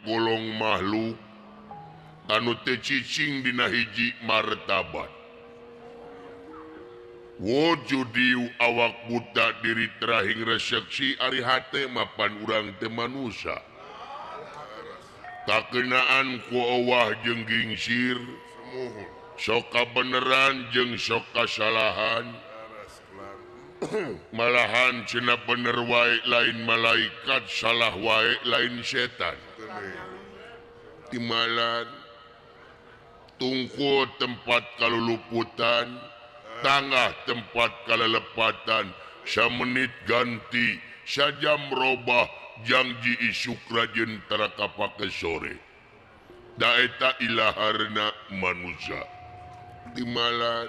Golong makhluk anu teu cicing dina hiji martabat. Wujudiu awak buta diri terahing reseksi ari hate mapan urang teh manusa. Kakenaan ku owah jeung gingsir, sok kabeneran jeung sok kasalahan. Malahan cenah bener wae lain malaikat, salah wae lain setan. Timalan tungku tempat kaluluputan, tangah tempat kalelepatan, samenit ganti, sajam robah, janji isuk rajin tara kapake sore. Da eta ilaharna manusia. Timalan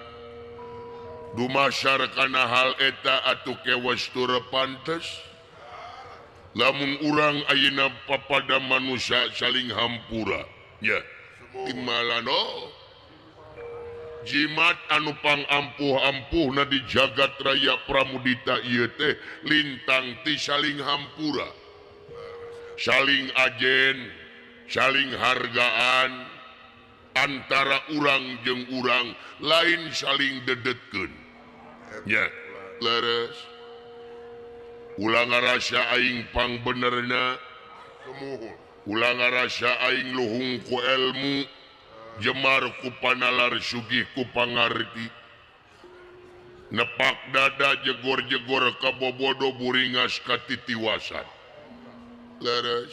dumasar kana hal eta atuh kewas tur pantes. Lamun urang ayeuna papada manusia saling hampura. Ya, timalan oh. Jimat anu pangampuh-ampuhna di jagat raya Pramudita ieu teh lintang ti saling hampura. Saling ajen, saling hargaan antara urang jeung urang lain saling dedetkeun. Ya, leres. Ulah ngarasa aing pangbenerna, ulah ngarasa aing luhung ku elmu, jemar ku panalar sugih ku pangarti. Nepak dada jegor-jegor ka bobodo buringas ka titiwasan. Leres.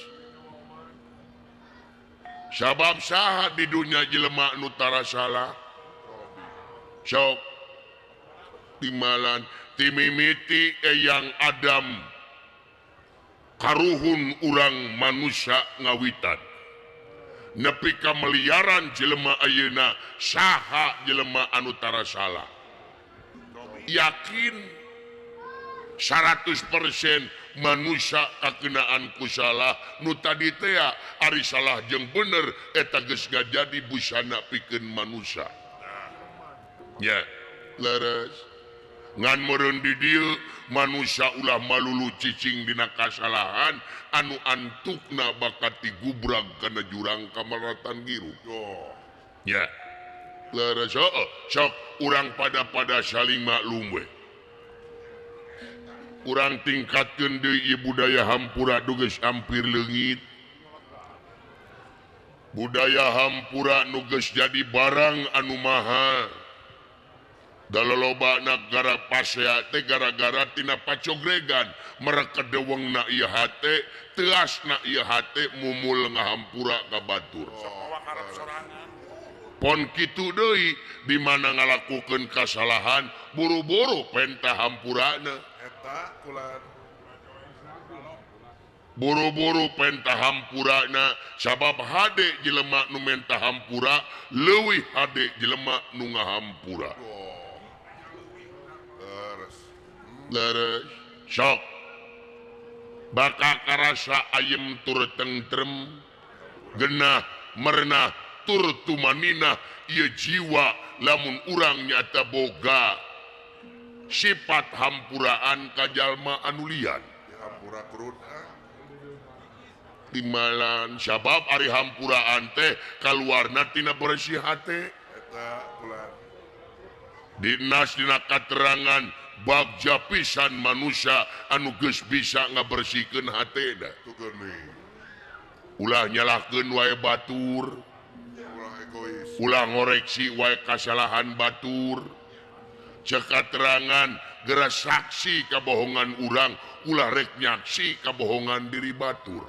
Sabab saha di dunya jelema nu tara salah? Sok timalan timimiti eyang Adam karuhun urang manusia ngawitan. Nepi ka meliaran jelema ayeuna saha jelema anu tara salah? Yakin 100% manusia kakenaan ku salah nu tadi teh ari salah jeung bener eta geus ngajadi busana pikeun manusia. Ya, leres. Ngan meureun di dieu manusia ulah malulu cicing dina kasalahan anu antukna bakat digubrag kana jurang kamaratan giru. Ya, leres. Heuh, sok urang pada-pada saling maklum we. Urang tingkatkeun deui ieu budaya hampura nu geus hampir leungit. Budaya hampura nu geus jadi barang anu mahal. Da loloba nagara pasea teh gara-gara tina pacogregan mereka dewengna ieu hate, teasna ieu hate mumul ngahampura ka batur. Pon kitu deui di mana ngalakukeun kasalahan buru-buru penta hampurana. Buru-buru penta hampurana sabab hade jelema nu menta hampura leuwih hade jelema nu ngahampura. Leres. Sok bakal karasa ayem tur tentrem, genah merenah tur tumaninah ieu jiwa lamun urang nyata boga sifat hampuraan ka jalma anu lian. Timalan sabab ari hampuraan teh kaluarna tina bersih hate. Dinas dina katerangan bagja pisan manusia anu geus bisa ngabersihkeun hatena. Ulah nyalahkeun wae batur, ulah ngoreksi wae kasalahan batur. Cek katerangan geura saksi kabohongan urang, ulah rek nyaksi kabohongan diri batur.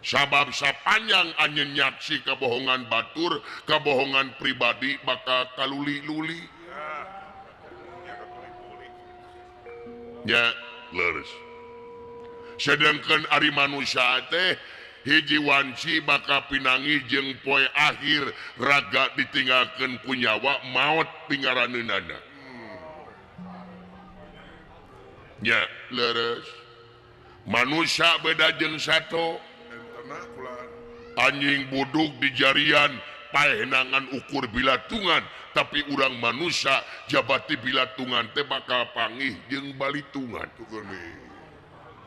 Sabab sapanjang anjeun nyaksi kabohongan batur, kabohongan pribadi bakal kaluli-luli. Ya, leres. Sedangkan ari manusia teh hiji wanci bakal pinangi jeung poe akhir raga ditinggalkeun ku nyawa maot pingaraneunana. Ya, leres. Manusia beda jeung sato. Anjing buduk di jarian paehnangan ukur bilatungan, tapi urang manusia jabati bilatungan teh bakal pangih jeung balitungan.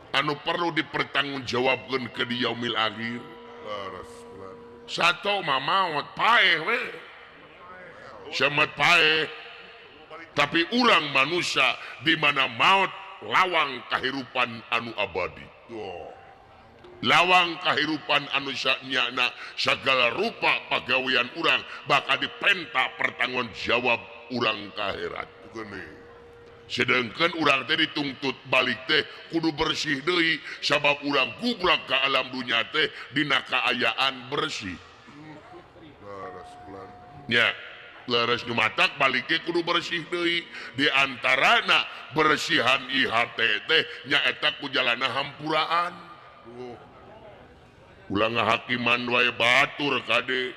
Anu perlu dipertanggungjawabkeun ke di yaumil akhir. Sato mah maot paeh we. Semet paeh. Tapi urang manusia di mana maot lawang kahirupan anu abadi. Lawang kahirupan anu sanyana segala rupa pagawean urang bakal dipenta pertanggung jawab urang ka akhirat. Sedangkan urang teh dituntut balik teh kudu bersih deui sabab urang gubrak ka alam dunya teh dina kaayaan bersih. Nya, leres nu matak balik teh kudu bersih deui. Di antarana bersihan IHT teh nyaeta ku jalana hampuraan. Ulah ngahakiman wae batur kade.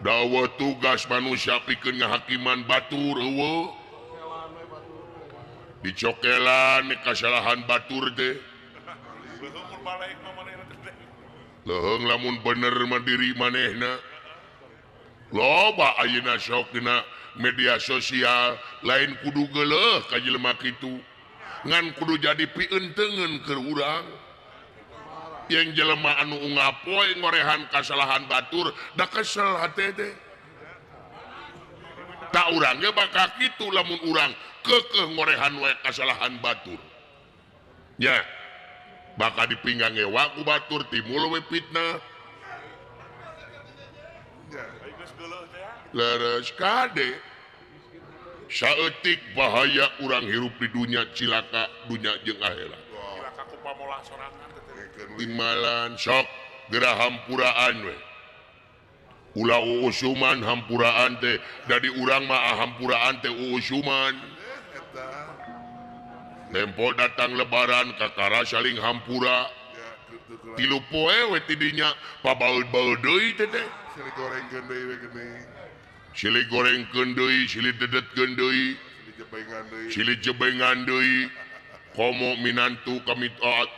Dawa tugas manusia pikeun ngahakiman batur eueuh. Dicokelan kasalahan batur teh. Leuheung lamun bener mah diri manehna. Loba ayeuna sok dina media sosial lain kudu geuleuh ka jelema kitu. Ngan kudu jadi pientengeun keur urang. Yang jelema anu ungapoe ngorehan kasalahan batur da kesel hate teh. Tak urang ge bakal kitu lamun urang keukeuh ngorehan wae kasalahan batur. Nya, bakal dipinggang ngewa ku batur timbul we fitnah. Leres kade. Saeutik bahaya urang hirup di dunya cilaka dunya jeung akhirat. Timalan sok gerah hampuraan we. Ulah uusuman hampuraan teh dari urang mah hampuraan teh uusuman. Tempo datang lebaran kakara saling hampura. Tilu poe we tidinya pabaeud-baeud deui teh teh. Silih gorengkeun deui we geuning. Silih gorengkeun deui, silih dedetkeun deui, silih jebengan deui. Komo minantu kami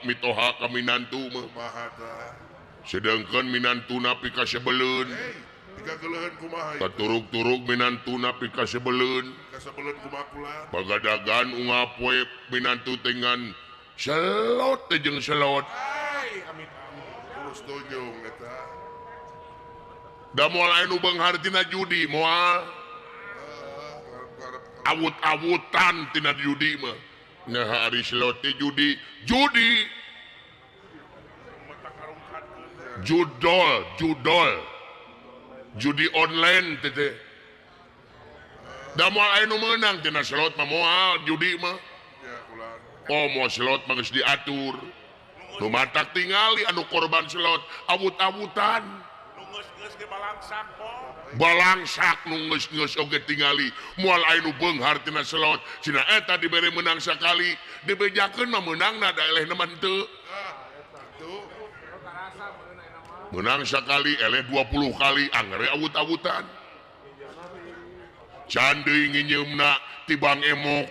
mitoha kami nantu mah. Sedangkan minantuna pikasebeleun. Katuruk-turuk minantuna pikasebeleun. Pagadagan ungapoe minantu dengan selot teh jeung selot. Da moal aya nu beunghar tina judi moal. Awut-awutan tina judi mah. Nah ari slot teh judi, judi. Judol, judol. Judi online teh teh. Da moal aya nu meunang tina slot mah moal judi mah. Oh moal slot mah geus diatur. Nu matak tingali anu korban slot awut-awutan. Balangsak nu geus-geus oge tingali moal aya nu beunghar tina slot cenah eta dibere meunang sakali dibejakeun mah meunangna da elehna mah henteu. Menang sakali eleh 20 kali angere awut-awutan. Can deui nginyeumna ti Bang Emok.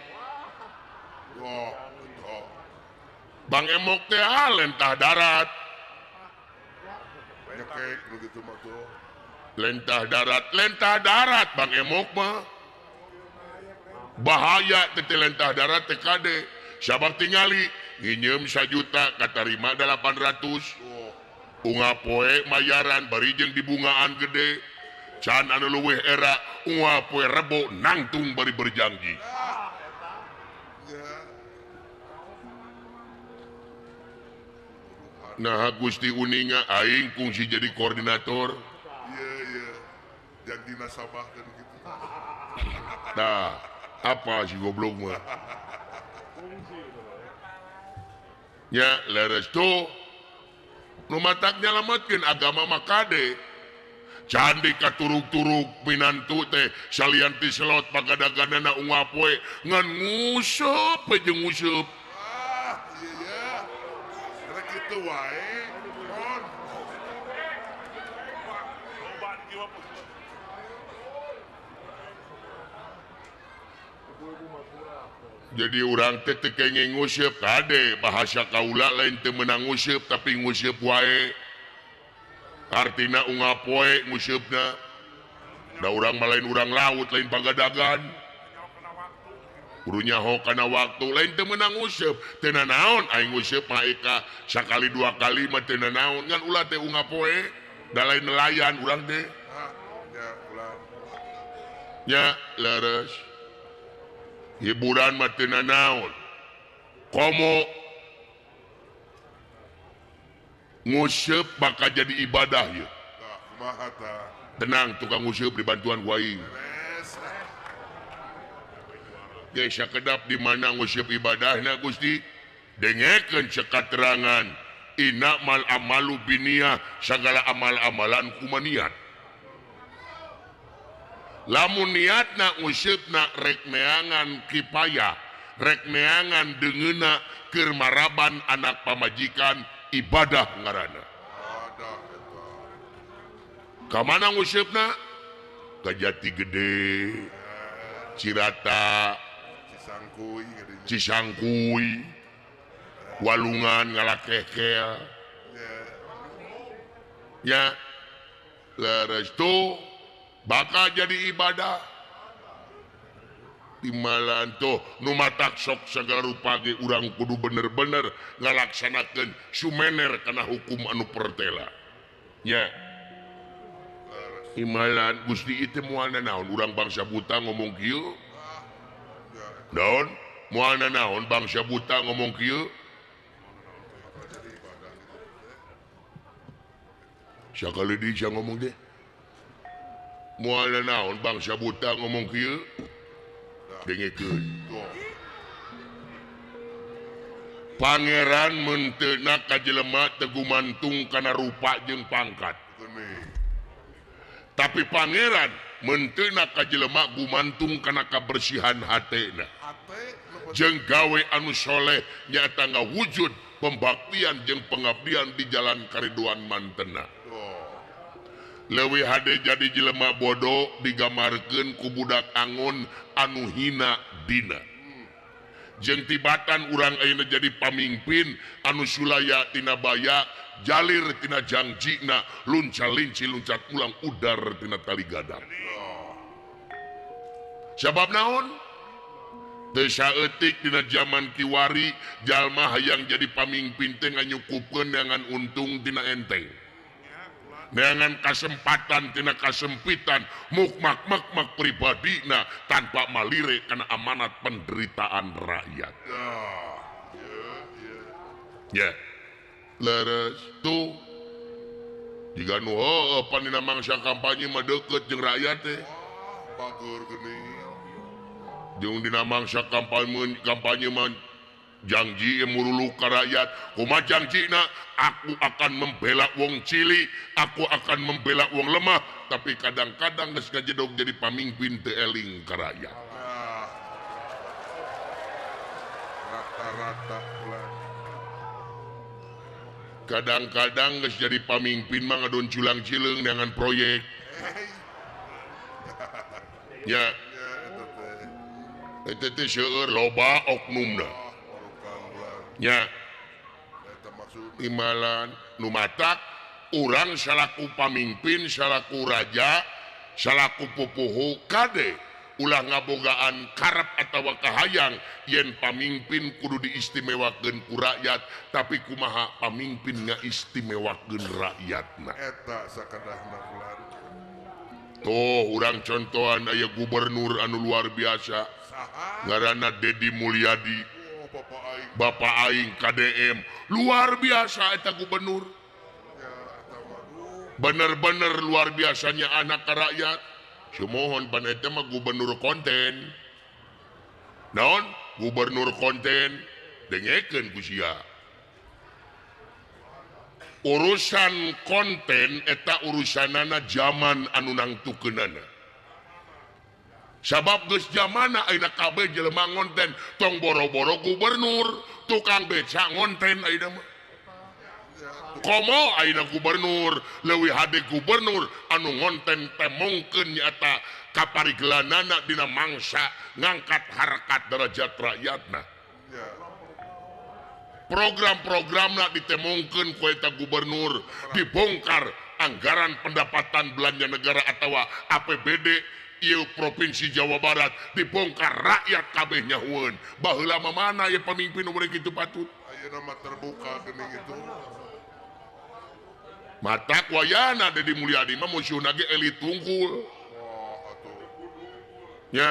Bang Emok teh lentah darat. Lentah darat Bang Emok mah. Bahaya teh lentah darat teh kade. Sabab tingali nginyeum 1 juta katarima 800. Unga poe mayaran bari jeung dibungaan gede. Can anu leuwih era unga poe rebo nangtung bari berjanji. Nah Gusti uninga aing kungsi jadi koordinator. Iya iya. Janji nasabah kan gitu. Nah, apa si goblok mah? Ya, leres tuh. Nu matak nyalametkeun agama mah kade. Candi katuruk-turuk minantu teh salian ti selot pagadaganana unga poe ngan nguseup we jeung nguseup. Ah, iya iya. Rek kitu wae. Mon. Jadi urang teh teu kenging nguseup kade bahasa kaula lain teu meunang nguseup tapi nguseup wae. Artina unga poe nguseupna. Da urang mah lain urang laut lain pagadagan. Kudu nyaho kana waktu lain teu meunang nguseup teu nanaon aing nguseup mah eka sakali dua kali mah teu nanaon ngan ulah teh unggal poe da lain nelayan urang teh. Nya leres hiburan mah teu nanaon komo nguseup bakal jadi ibadah yeuh. Tenang tukang nguseup dibantuan ku aing. Geus sakedap di mana nguseup ibadahna Gusti dengekeun cekaterangan innamal amalu binniyah sagala amal-amalan kumaniat. Lamun niatna nguseupna rek neangan kipayah rek neangan deungeuna keur maraban anak pamajikan ibadah ngaranna. Ka mana nguseupna? Ka Jati Gede, Cirata, Cisangkuy, Walungan ngalakekel. Ya, leres tuh bakal jadi ibadah. Timalan tuh nu matak sok sagala rupa ge urang kudu bener-bener ngalaksanakeun sumener kana hukum anu pertela. Ya. Timalan Gusti ieu moal nanaon urang bangsa buta ngomong kieu. Naon? Moal nanaon bangsa buta ngomong kieu? Sakali deui sia ngomong teh. Moal nanaon bangsa buta ngomong kieu? Dengekeun. Pangeran menteuna ka jelema teu gumantung kana rupa jeung pangkat. Tapi pangeran menteuna ka jelema gumantung kana kabersihan hatena. Jeung gawe anu soleh nyaeta ngawujud pembaktian jeung pengabdian di jalan kariduan mantena. Leuwih hade jadi jelema bodoh digamarkeun ku budak angon anu hina dina. Jeung tibatan urang ayeuna jadi pamimpin anu sulaya tina baya, jalir tina jangjina, lunca linci luncat ulang udar tina tali gadang. Sabab naon? Teu saeutik dina jaman kiwari jalma hayang jadi pamimpin teh nganyukupkeun neangan untung tina enteng. Neangan kasempatan tina kasempitan mukmak-makmak pribadina tanpa malire kana amanat penderitaan rakyat. Ya. Leres tuh jiga nu heueuh pan dina mangsa kampanye mah deukeut jeung rakyat teh. Bagur geuning. Jeung dina mangsa kampanye mah janji murulu ka rakyat. Kumaha janjina? Aku akan membela wong cilik, aku akan membela wong lemah, tapi kadang-kadang geus ngajedog jadi pamimpin teu eling ka rakyat. Rata-rata ulah. Kadang-kadang geus jadi pamimpin mah ngadon culang-cileung dengan proyek. Ya. Eta teh seueur loba oknumna. Ya. Imalan nu matak urang salaku pamimpin, salaku raja, salaku pupuhu kade ulah ngabogaan karep atawa kahayang yen pamimpin kudu diistimewakeun ku rakyat, tapi kumaha pamimpin ngaistimewakeun rakyatna. Eta sakadahna ulah. Tuh urang contohan aya gubernur anu luar biasa ngaranna Dedi Mulyadi. Bapak aing KDM luar biasa eta gubernur. Bener-bener luar biasanya anak ka rakyat. Sumohon pan eta mah gubernur konten. Naon? Gubernur konten dengekeun ku sia. Urusan konten eta urusanana zaman anu nangtukeunana. Sabab geus zamana ayeuna kabeh jelema ngonten, tong boro-boro gubernur, tukang beca ngonten ayeuna mah. Komo ayeuna gubernur, leuwih hade gubernur anu ngonten temongkeun nyaeta kaparigelanana dina mangsa ngangkat harkat derajat rakyatna. Program-programna ditemongkeun ku eta gubernur, dibongkar anggaran pendapatan belanja negara atawa APBD ieu Provinsi Jawa Barat dibongkar rakyat kabeh nyahueun. Baheula mah mana ya pamimpin nu kitu patut. Ayeuna mah terbuka geuning itu. Matak wayana Dedi Mulyadi mah musuhna ge elit tungkul. Wah atuh. Nya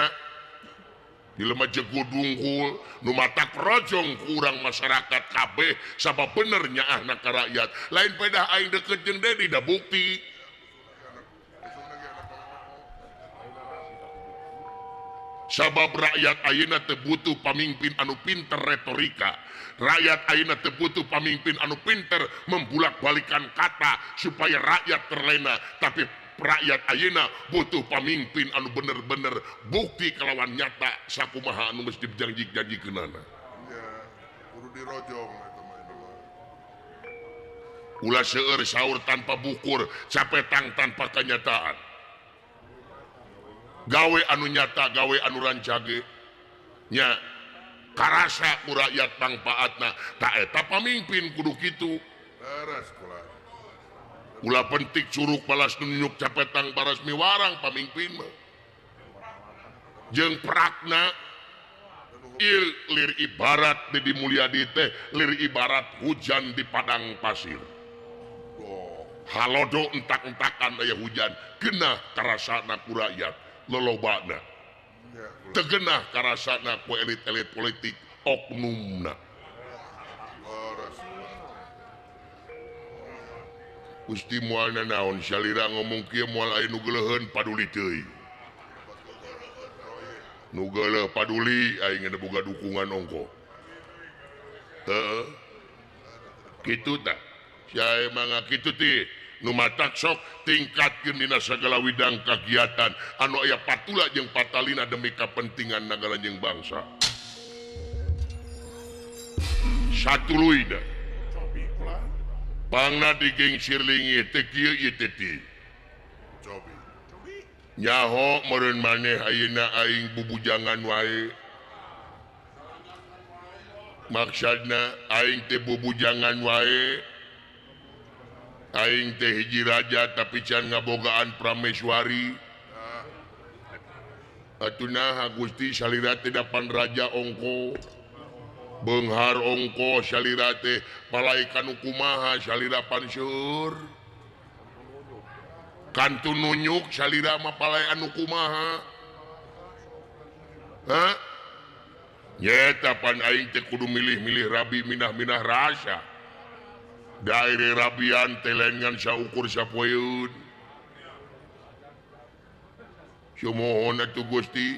jelema jegud wungkul nu matak rojong kurang masyarakat kabeh sabab bener nyaahna ka rakyat. Lain pedah aing deket jeung Dedi da bukti. Sabab rakyat ayeuna teu butuh pamimpin anu pinter retorika. Rakyat ayeuna teu butuh pamimpin anu pinter membulak-balikan kata supaya rakyat terlena, tapi rakyat ayeuna butuh pamimpin anu bener-bener bukti kalawan nyata sakumaha anu geus dijanji-janjikeunana. Nya, kudu dirojong eta mah. Ulah seueur saur tanpa bukur, capetang tanpa kenyataan. Gawe anu nyata, gawe anu rancage. Nya karasa ku rakyat mangpaatna. Ta eta pamimpin kudu kitu. Leres kula. Ulah penting curug balas nunjuk capetang baras miwarang pamimpin mah. Jeung prakna il lir ibarat Dedi Mulyadi teh lir ibarat hujan di padang pasir. Halodo entak-entakan aya hujan, genah karasana ku rakyat lolobana. Tegenah karasana ku elit-elit politik oknumna. Gusti moal nanaon salira ngomong kieu moal aya nu geuleuheun paduli teuing. Nu geuleuh paduli aing geus boga dukungan ongko. Heuh. Kitu tah. Sia emang kitu ti nu matak sok tingkatkeun dina sagala widang kagiatan anu aya patula jeung patalina demi kapentingan nagara jeung bangsa. Satuluyna. Pangna digengsir linggih teh kieu ieu teh ti. Nyaho meureun maneh ayeuna aing bubujangan wae. Maksudna aing teh bubujangan wae. Aing teh hiji raja tapi can ngabogaan prameswari. Atuh naha Gusti salira teh dapan raja ongko. Beunghar ongko salira teh palaikan kumaha salira pan seueur. Kantun nunyuk salira mah palai anu kumaha. Hah? Nyeta pan aing teh kudu milih-milih rabi minah-minah rasa. Daire rabian teh lain ngan saukur sapoeun. Sumuhun atuh Gusti.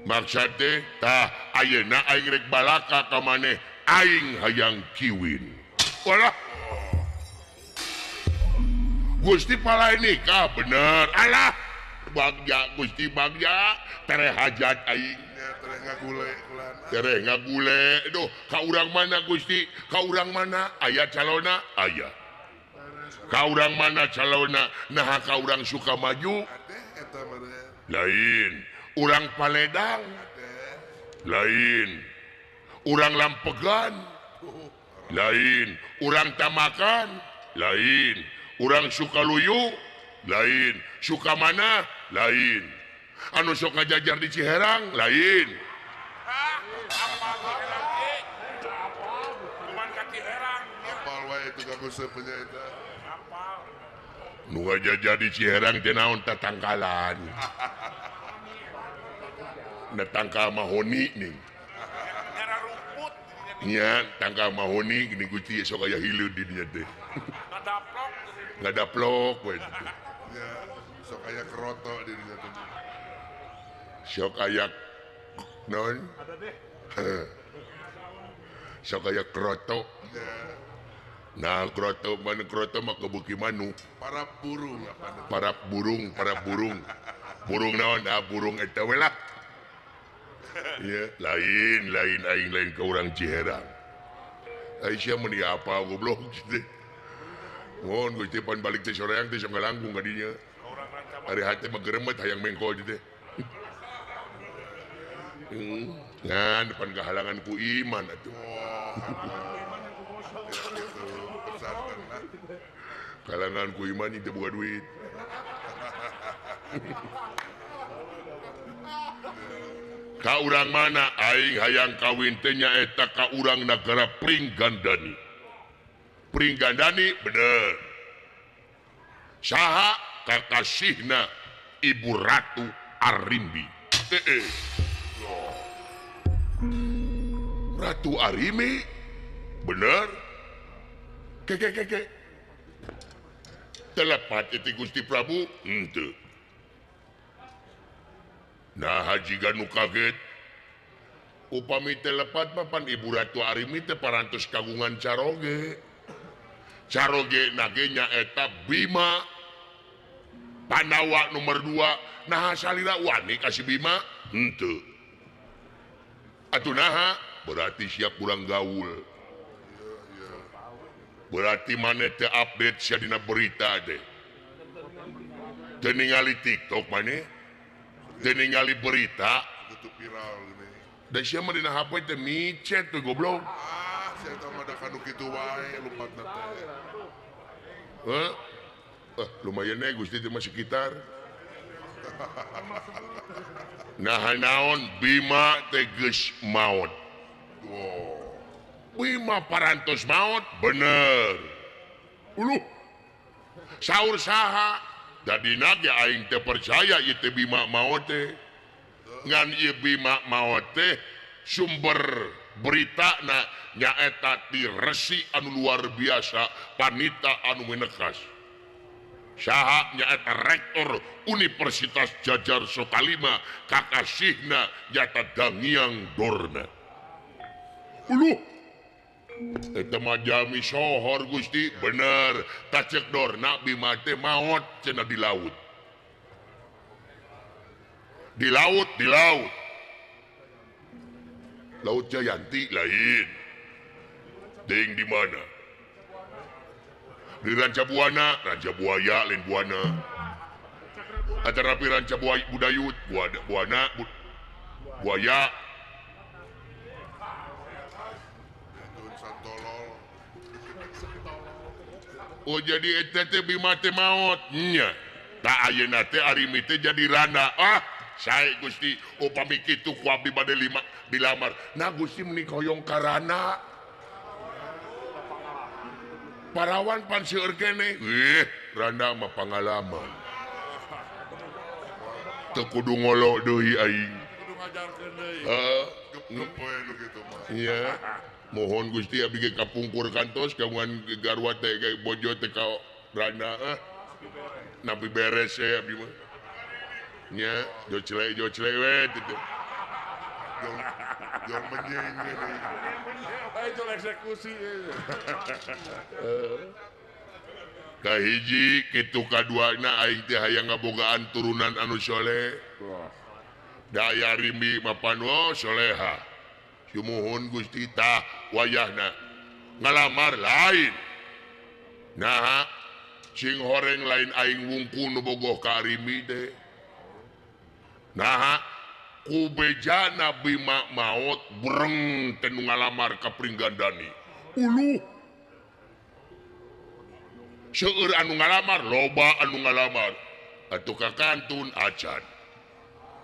Maksad teh tah ayeuna aing rek balaka ka maneh aing hayang kiwin. Walah. Gusti palai nikah bener. Alah bagja Gusti bagja tere hajat aing. Tere ngagule Tere ngagule. Duh ka urang mana Gusti? Ka urang mana aya calona? Aya. Ka urang mana calona? Naha ka urang suka maju? Lain. Urang Paledang? Lain. Urang Lampegan? Lain. Urang Tamakan? Lain. Urang Sukaluyu? Lain. Sukamana? Lain. Anu sok ngajajar di Ciherang? Lain. Nu ngajajar di Ciherang teh naon tatangkalan. Na tangkal mahoni nih. Nya tangkal mahoni gini Gusti sok aya hileud di dinya teh. Ngadaplok we. Ya, sok aya keroto di dinya teh. Sok aya naon? Sok aya keroto. Nah, kroto mana kroto mah kebeuki manuk. Para burung Para burung, para burung. Burung naon? Ah burung eta we lah. Ya, lain lain aing lain ke urang Ciherang. Aisyah meni apa goblok teh. Mohon Gusti pan balik teh soreang teh sok ngalangkung ka dinya. Ari hate mah geremet hayang mengkol teh. Nah, depan kehalangan ku iman atuh. Kalangan ku iman itu bukan duit. Ka urang mana aing hayang kawin teh nyaeta ka urang nagara Pringgandani. Pringgandani bener. Saha kakasihna Ibu Ratu Arimbi. Ratu Arimbi bener. Keke keke. Telepat itu Gusti Prabu henteu. Nah haji ganu kaget. Upami telepat papan Ibu Ratu Arimbi teh parantos kagungan caroge. Caroge nage nyaeta Bima Pandawa nomor 2. Nah salira wani kasih Bima henteu. Atuh naha berarti siap kurang gaul. Berarti maneh teh update sia dina berita teh. Teu ningali TikTok maneh. Teu ningali berita gitu viral gini. Da sia mah dina HP teh micet tuh goblok. Ah, sia eta mah da kanu kitu wae lompatna teh. Heuh. Lumayan eh Gusti teh mah sekitar. Nah naon Bima teh geus maot. Wow. Bima parantos maot bener. Uluh. Saur saha? Dadina ge aing teh percaya ieu teh Bima maot teh. Ngan ieu Bima maot teh sumber beritana nyaeta ti resi anu luar biasa, panita anu menekas. Saha nyaeta rektor Universitas Jajar Sokalima, kakasihna nyata Dangiang Dorna. Uluh. Eta mah jami sohor Gusti, bener. Tacek Dorna Bima teh maot cenah di laut. Di laut, di laut. Laut Jayanti lain. Ding di mana? Di Ranca Buana, Ranca Buaya lain Buana. Atarapi Ranca Buaya Budayut, Buana, Buaya. Oh jadi eta teh Bima teh maot nya. Tah ayeuna teh Arimi teh jadi randa. Ah, sae Gusti, upami kitu ku abdi bade lima dilamar. Nah Gusti meuni hoyong ka randa. Parawan pan seueur keneh. Ih, randa mah pangalaman. Teu kudu ngolo deui aing. Kudu ngajarkeun deui. Heeh. Gep we nu kitu mah. Iya. Mohon Gusti abdi ge kapungkur kantos kagungan garwa teh bojo teh ka randa ah. Napi beres we abdi mah. Nya, jocle jocle we kitu. Jong menying ini. Ayo jol eksekusi. Kahiji kitu kaduana aing teh hayang ngabogaan turunan anu soleh. Daya Rimbi mapan wo soleha. Sumuhun Gusti tah wayahna ngalamar lain. Nah, sing horeng lain aing wungkul nu bogoh ka Arimi teh. Nah, ku bejana Bima maot breng teh nu ngalamar ka Pringgandani. Uluh. Seueur anu ngalamar, loba anu ngalamar. Atuh ka kantun acan.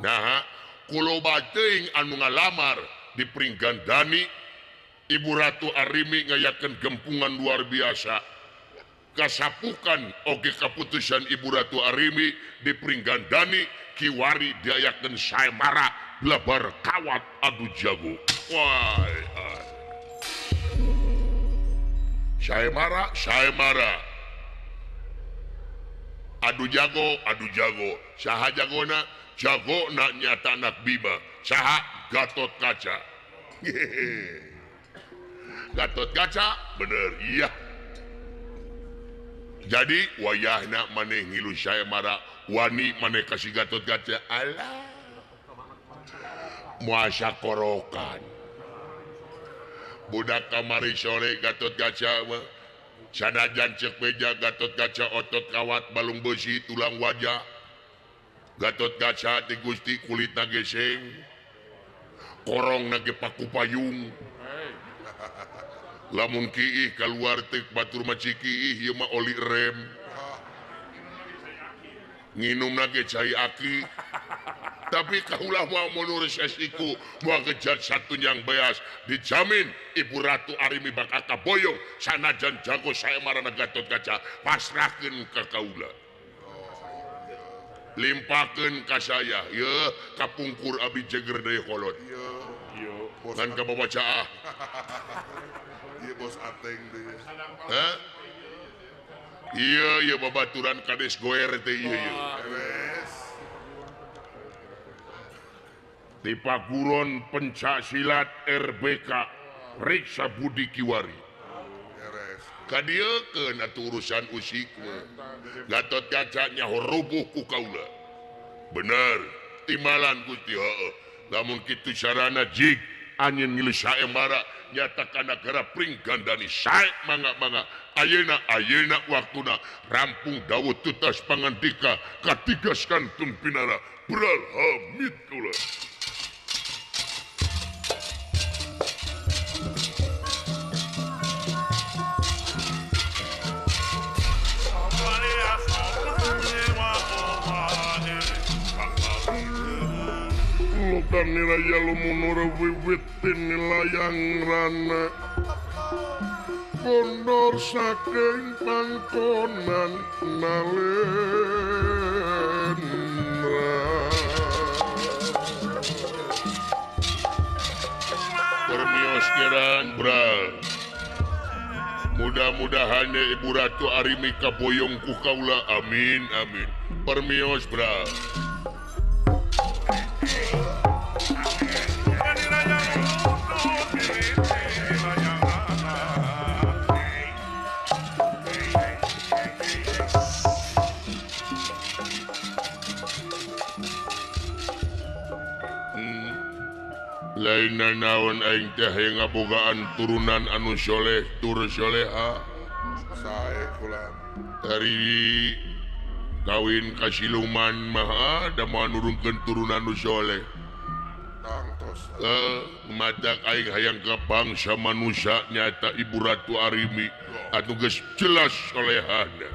Nah, ku loba teuing anu ngalamar di Pringgandani, Ibu Ratu Arimi ngayakeun gempungan luar biasa. Kasapukan oge kaputusan Ibu Ratu Arimi di Pringgandani kiwari diayakeun saemara blebar kawat adu jago. Wah, saemara, saemara. Adu jago, adu jago. Saha jagona? Jagona nyata anak Bima. Saha? Gatot Kaca. Gatot Kaca bener iya. Jadi wayahna maneh ngilu saemara wani maneh kasih Gatot Kaca. Alah. Muasa korokan. Budak kamari sore Gatot Kaca mah sanajan ceuk beja Gatot Kaca otot kawat balung beusi tulang wajah. Gatot Kaca ti Gusti kulitna geseng. Korong nage paku payung. Lamun kiih kaluar teh batur mah cikiih ieu mah oli rem. Nginum lagi cai aki. Tapi kaulah mau mundur sesiku mau kejar satu yang beas dijamin Ibu Ratu Arimi bakal kaboyong sanajan jago saya marana Gatot Kaca pasrahkeun ka kaula. Limpahkeun ka saya ye kapungkur abi jeger deui kolot. Ngan ka babacaah. Ieu bos ateng deui. Hah? Iya ieu babaturan kades goer teh ieu ieu. Di Paguron pencak silat RBK Riksa Budi Kiwari. Kadieukeun atuh urusan usik mah. Gatot Kaca nyaho rubuh ku kaula. Bener, timbalan Gusti heueuh. Lamun kitu carana jig anjeun ngilu saembara nyata kana negara Pringgandani sae mangga-mangga. Ayeuna ayeuna waktuna rampung dawuh tutas pangandika katigas kantun pinara beral hamid kaula. Niraya lumunur wiwit tinilayang rana kondor saking pangkonan nalendra permios geran bral mudah-mudahan Ibu Ratu Arimi kaboyong ku kaula amin amin permios bral. Lain naon aing teh hayang ngabogaan turunan anu soleh tur soleha sae kula dari kawin ka siluman mah da moal nurunkeun turunan nu soleh tangtos matak aing hayang ka bangsa manusia nyata Ibu Ratu Arimi atuh geus jelas solehana.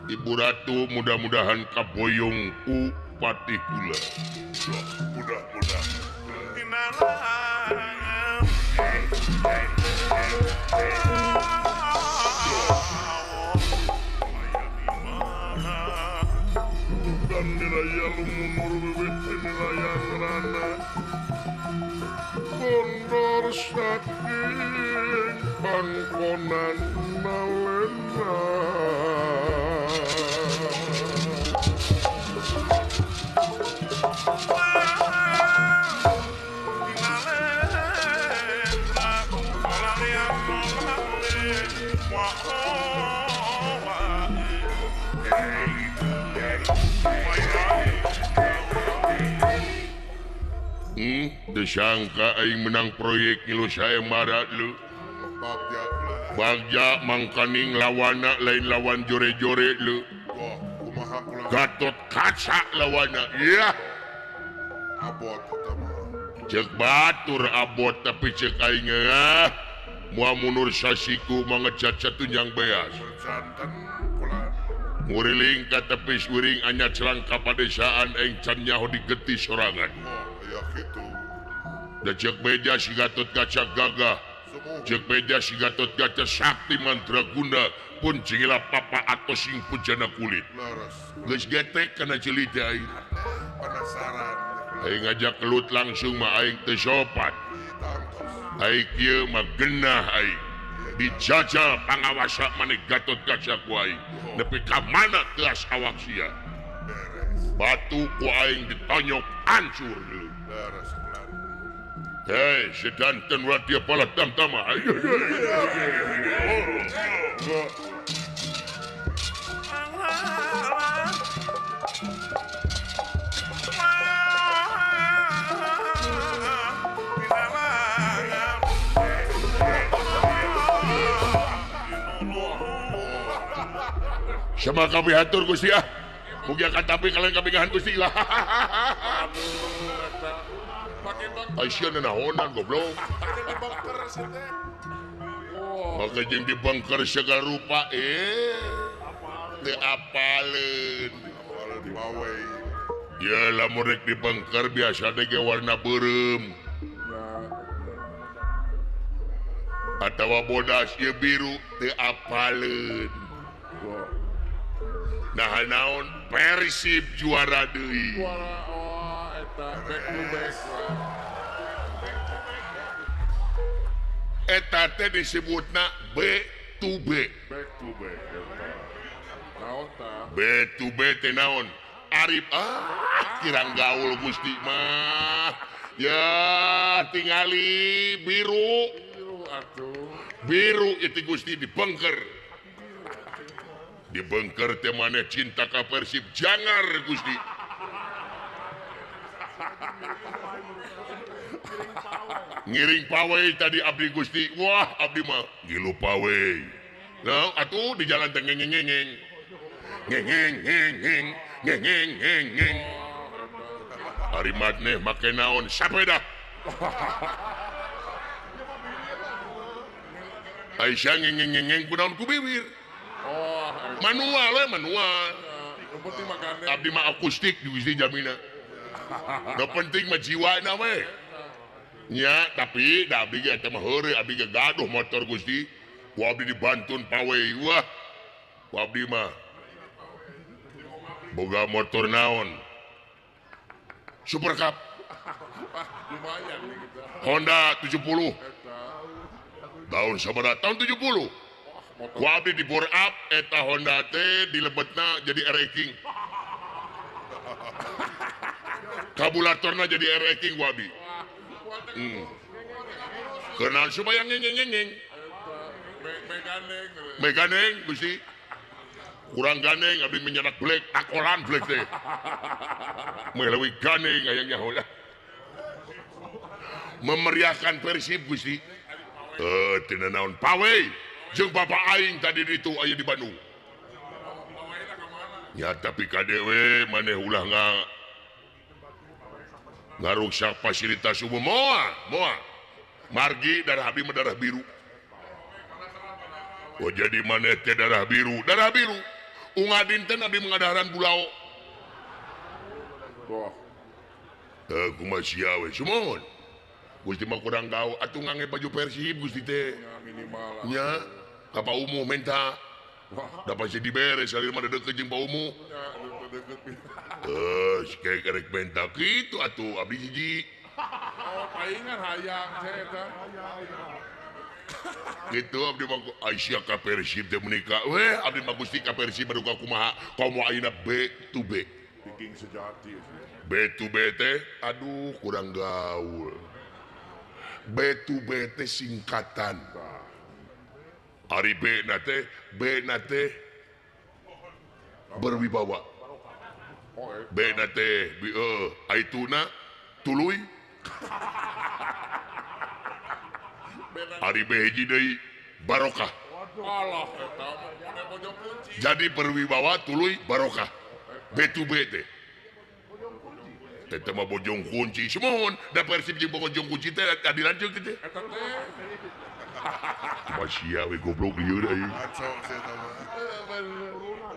Ibu Ratu mudah-mudahan kaboyong ku patih kula. Mudah-mudahan. Kondor saking pangkonan nalendra. Disangka aing menang proyek ngilu saembara lu. Bagja mangkaning lawana lain lawan jore-jore lu. Gatot Kaca lawana. Iya. Abot eta mah. Ceuk batur abot tapi ceuk aing ah. Moal mundur sasiku mangejat satunjang beas. Nguriling ka tepis wiring anyat selangka padesaan aing can nyaho digeti sorangan. Ya kitu. Da ceuk beja si Gatot Kaca gagah. Ceuk beja si Gatot Kaca sakti mandraguna pun cingila papa atau sing pujana kulit. Geus getek kana ceuli teh aing. Penasaran. Aing ngajak kelut langsung mah aing teu sopan. Aing kieu mah genah aing. Dijajal pangawasa maneh Gatot Kaca ku aing. Nepi ka mana teas awak sia. Batu ku aing ditonyok hancur dulu. Hei, sedanten Radya Baladamtama. Ayo, Sama kami hatur Gusti ah. Mugi akan tapi kalian kabingahan Gusti lah. Aisyah nenahonan goblok. Maka jeung dibengker segala rupa teu apaleun. Ya lamun rek dibengker biasa teh ge warna beureum. Atawa bodas ieu biru teu apaleun. Nah naon Persib juara deui. Juara oh eta back to back. Eta teh disebutna B to B. Back to back eta. Naon tah? B to B teh naon? Arif ah kirang gaul Gusti mah. Ya tingali biru. Biru atuh. Biru itu Gusti dibengker. Dibengker teh maneh cinta ka Persib jangar Gusti. Ngiring pawe tadi abdi Gusti. Wah abdi mah ngilu pawe. Nah atuh di jalan teh ngeng ngeng ngeng. Ngeng ngeng ngeng ngeng ngeng ngeng ngeng ngeng. Ari maneh make naon sapeda. Aisyah ngeng ngeng ngeng kunaon ku bibir. Oh, manual we manual. Nu penting mah gandeng. Abdi mah akustik di Gusti jamina. Nu penting mah jiwana we. Nya tapi da abdi ge eta mah heureuy abdi ge gaduh motor Gusti. Ku abdi dibantun pawe wah. Ku abdi mah boga motor naon? Super Cup. Lumayan nih kita. Honda 70. Tahun sabaraha? Tahun 70. Ku abdi di bore up eta Honda teh dilebetna jadi RX King. Kabulatorna jadi RX King ku abdi. Kenal supaya ngeng ngeng ngeng. Meganeng Gusti. Kurang ganeng abdi menyedak black takolan black teh. Meuleuwi ganeng hayang nyaho lah. Memeriahkan Persib Gusti. Teu naon pawe jeung bapak aing tadi ditu aya di Bandung. Ya tapi KDW maneh ulah ngaruksak fasilitas umum moal moal. Margi darah abdi mah darah biru. Oh jadi maneh teh darah biru, darah biru. Unga dinten abdi mengadaharan bulao. Wah. Teu kumaha sia we sumuhun. Gusti mah kurang gaul atuh ngangge baju Persib Gusti teh. Minimal. Nya ka Pak Umuh menta. Da pasti dibere salir mah deukeut jeung Pak Umuh. Nya deukeut. Heuh, rek menta kitu atuh abdi hiji. Oh, palingan hayang teh eta. Gitu abdi mah Aisyah ka Persib teh menikah. Weh abdi mah Gusti ka Persib baru kumaha komo ayeuna B to B. Viking sejati. B to B teh aduh kurang gaul. B to B teh singkatan. Ari B na teh berwibawa. B na teh aituna tuluy. Ari B hiji deui barokah. Jadi berwibawa tuluy barokah. B to B teh. Eta mah bojong kunci. Sumuhun da Persib jeung bojong kunci teh adi lanceuk teh. Eta teh. Masih we goblok ieu deui.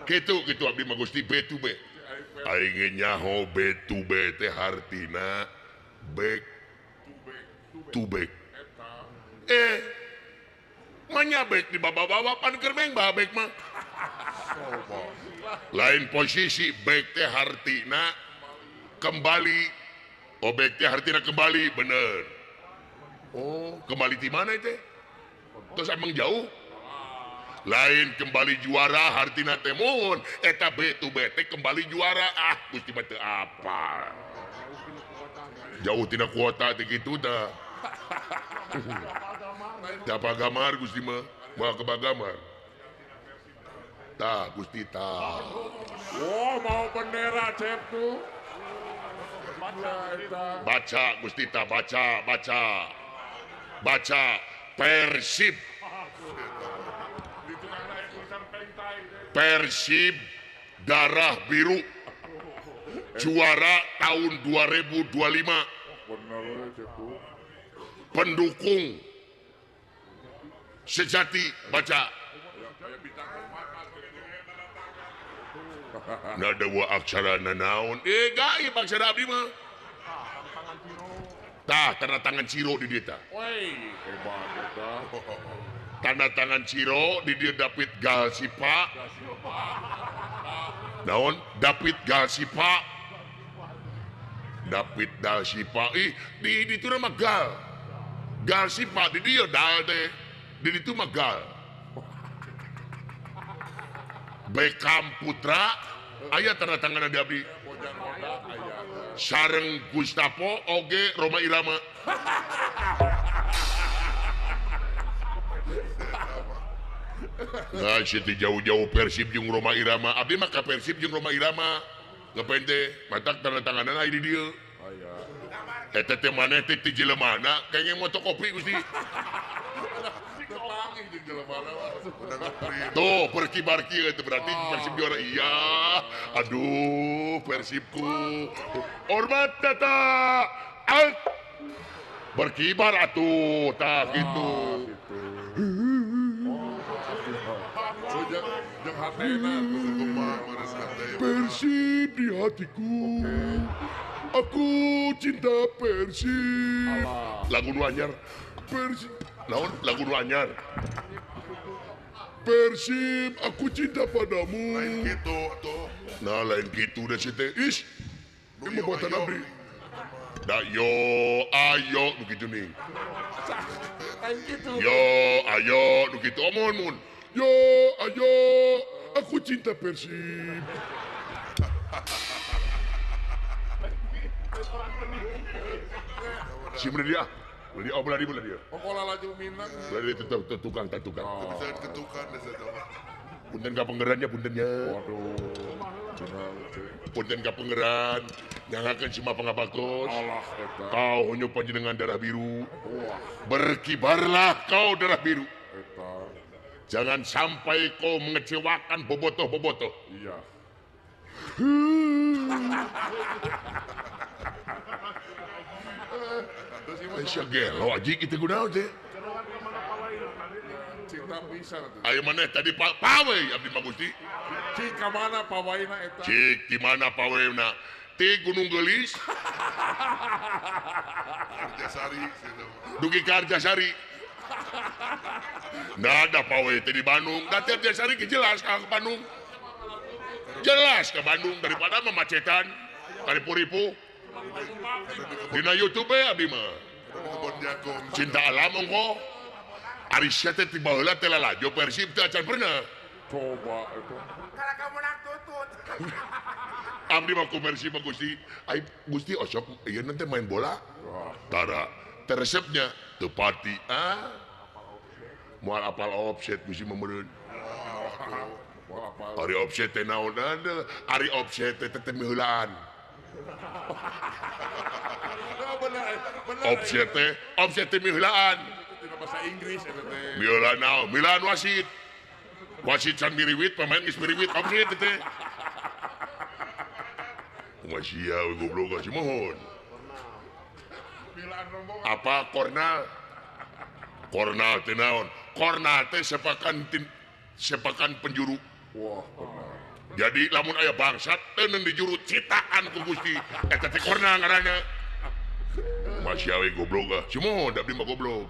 Kitu kitu abdi mah Gusti B to B. Aing ge nyaho B to B teh hartina back to back. Manya back di bawa-bawa pan keur mengbah back mah. Lain posisi back teh hartina kembali. Oh back teh hartina kembali bener. Oh kembali di mana teh? Terus emang jauh? Lain kembali juara hartina teh mohon eta B to B teh kembali juara ah Gusti mah teu apa. Jauh tina kuota teh kitu tah. Dapat gambar Gusti mah, moal kebagamar. Tah Gusti tah. Oh mau bendera cep tuh. Baca Gusti tah baca baca. Baca Persib. Persib darah biru juara tahun 2025. Pendukung sejati baca. Nada wa aksara naon? Gaib aksara abdi mah. Tah tanda tangan Ciro di dieu tah. Hebat eta. Tanda tangan Ciro di dieu David Galsipa. Naon? David Galsipa. David Dalsipa. Ih, di ditu mah Gal. Galsipa di dieu dal teh. Di ditu mah Gal. Beckham Putra aya tanda tangan di abdi. Sareng Gustavo oge Roma Irama. Nah, situ jauh-jauh Persib jeung Roma Irama. Abdi mah ka Persib jeung Roma Irama. Ngapain teh? Matak tanda tanganan aya di dieu. Eta teh maneh teh ti jelemana kayaknya motokopi Gusti. Tuh berkibar kieu itu berarti Persib juara. Iya. Aduh, Persibku. Hormat tata. Alt. Berkibar atuh, tah gitu. Persib di hatiku. Aku cinta Persib. Lagu nu anyar. Persib. Naon lagu nu anyar. Persib, aku cinta padamu. Lain gitu atuh. Nah, lain gitu deh si teh. Is. Ini buatan abdi. Da yo ayo nu kitu nih. Lain gitu. Yo ayo nu kitu omon mun. Yo ayo aku cinta Persib. Si bener dia. Beli oh belah dia. Oh laju minang. Belah dia tetap tukang tukang. Bisa ketukan desa mah. Punten ka pangerannya puntennya. Waduh. Punten ka pangeran. Nyangakeun cuma pangabaktos. Allah eta. Kau honyo panjenengan darah biru. Wah. Berkibarlah kau darah biru. Eta. Jangan sampai kau mengecewakan bobotoh-bobotoh. Iya. Aisyah gelo aji kita kunaon teh. Cinta pisan atuh. Ayo maneh tadi pawe abdi mah Gusti. Cik ka mana pawaina eta? Cik di mana pawena? Ti Gunung Geulis. Arjasari. Dugi ka Arjasari. Nah ada pawe teh di Bandung. Da teh Arjasari ge jelas ka Bandung. Jelas ke Bandung daripada memacetan karipu-ripu. Dina YouTube abdi mah. Cinta alam ongko. Ari sia teh ti baheula teh lalajo Persib teh acan pernah. Coba eta. Kalau kamu nak tutut. Abdi mah ku Persib mah Gusti. Ai Gusti osok ieu teh main bola. Tara teresepnya teu pati. Ah. Moal apal offset Gusti mah meureun. Ari offset teh naon ari offset teh teh miheulaan. Offset teh miheulaan. Bahasa Inggris eta teh. Miheulaan naon? Miheulaan wasit. Wasit can miriwit, pemain geus miriwit offset teh. Kumaha sia we goblok sih mohon. Apa kornal? Kornal teh naon? Kornal teh sepakan penjuru. Wah, benar. Jadi lamun aya bangsat teuneun di juru citaan ku Gusti. Eta teh kornal ngaranna. Masih we goblok ah. Cuma da abdi mah goblok.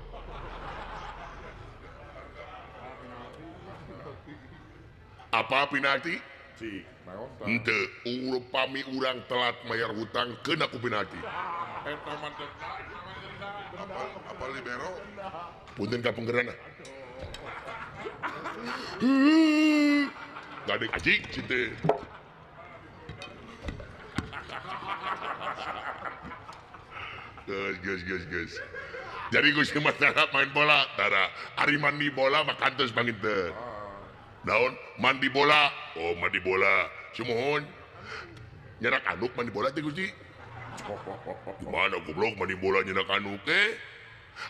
Apa penalti? Cik, naon tah? Henteu, upami urang telat mayar hutang keuna ku penalti. Eta mah denda. Apa libero? Punten ka penggeran ah. Gadek ajik cite. Geus geus geus. Jadi Gusti mah tara main bola, tara. Ari mandi bola mah kantos panginten. Naon? Mandi bola. Oh, mandi bola. Sumuhun. Nyerak anduk mandi bola teh Gusti. Gimana goblok mandi bola nyerak anduk teh?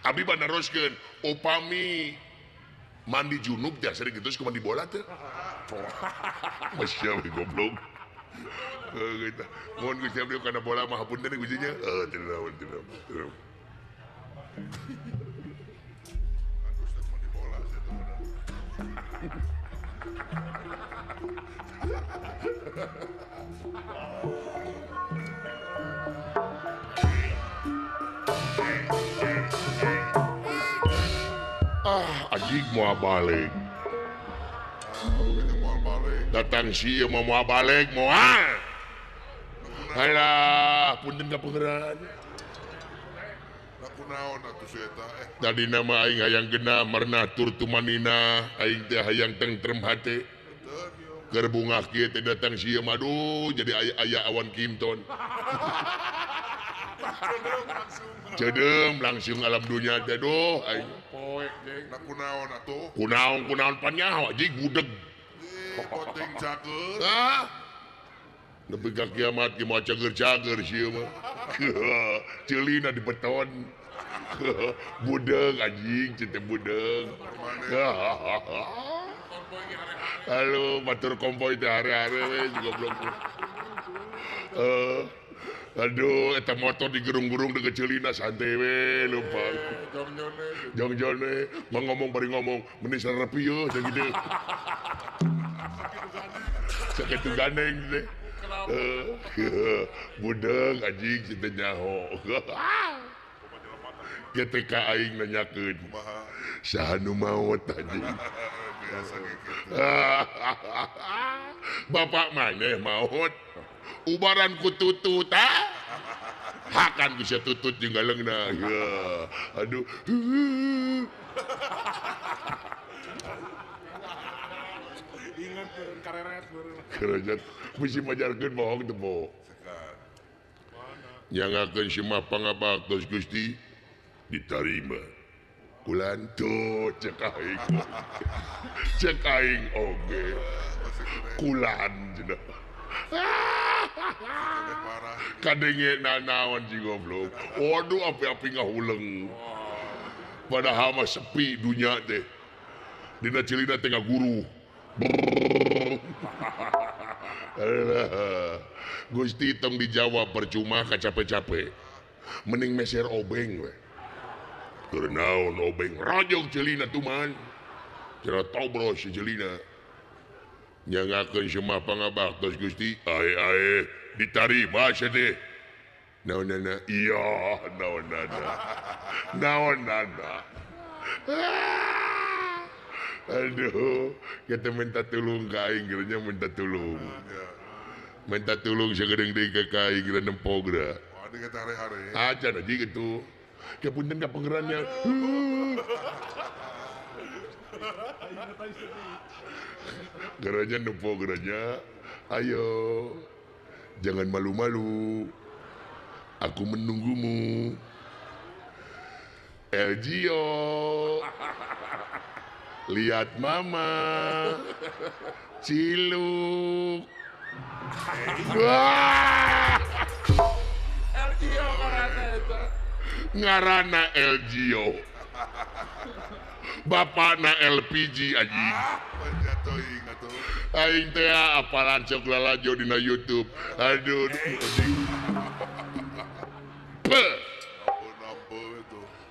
Abdi mah naroskeun upami mandi junub teh sering gitu mandi bola teh. Masya Allah goblok. Gitu. Mohon Gusti abdi kana bola mah hapunten Gusti nya. Teu naon teu naon. Ah, anjing moal balik. Datang si ieu mah moal balik moal. Halah, punten ka pangeran. Kunaon atuh si eta eh. Tadi nama aing hayang genah marna tur tumanina aing teh hayang tentrem hate. Keur bungah kieu teh datang si ieu mah aduh jadi aya awan Kimton. Cedeum langsung alam dunya teh duh aing. Poek jeung na kunaon atuh? Kunaon kunaon panyaho anjing budeg. Poting cager. Ah. Nepi ka kiamat ge moal cager-cager si ieu mah. Ceulina di beton. Budeg anjing cinta budeg. Halo batur kompoi teh hare-hare we goblok. Aduh eta motor digerung-gerung deuk ceulina santai we lupa. Jong-jone mah ngomong bari ngomong meni sarepi yeuh teh gitu. Sakitu gandeng teh. Budeg anjing cinta nyaho. Ketika aing nanyakeun saha nu maot anjing. Bapak maneh maot ubaran ku tutut ah. Hakan bisa tutut jeung galeungna. Aduh. Ingat turun kareret kerejat bisi majarkeun bohong teu bohong. Nyangakeun si mah pangabaktos Gusti ditarima. Kulanto cek aing. Cek aing oge. Kulan cenah. Kadenge nanaon si goblok. Waduh api-api ngahuleng. Padahal mah sepi dunya teh. Dina ceulina teh ngaguru. Gusti tong dijawab percuma kacape-cape. Mending meser obeng we. Keur naon obeng rojong ceulina tuman. Cenah tobros si ceulina. Nyangakeun semah pangabaktos Gusti, ae-ae ditarima sia teh. Naonana? Iya, naonana. Naonana. Aduh, kita minta tulung ka aing geura nya minta tulung. Minta tulung sagedeung deui ka aing geura nempo geura. Acan aja gitu. Kapunten ka pangerannya. Geranya nempo geranya. Ayo, jangan malu-malu. Aku menunggumu. Elgio. Lihat mama. Ciluk. Wah. Elgio ngaranna eta. Ngaranna Elgio. Bapakna LPG anjing. Aing teh apalan sok lalajo dina YouTube. Aduh.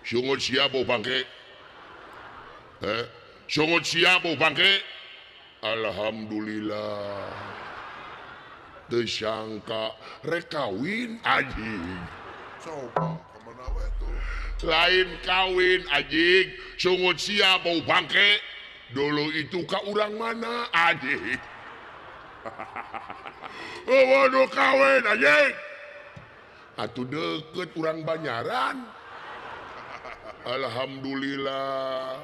Sungut sia bau bangke. Sungut sia bau bangke. Alhamdulillah. Teu sangka rek kawin anjing. Coba kemana we tuh? Lain kawin anjing, sungut sia bau bangke. Dulu itu ka urang mana anjing? Oh, waduh kawin anjing. Atuh deket urang Banyaran. Alhamdulillah.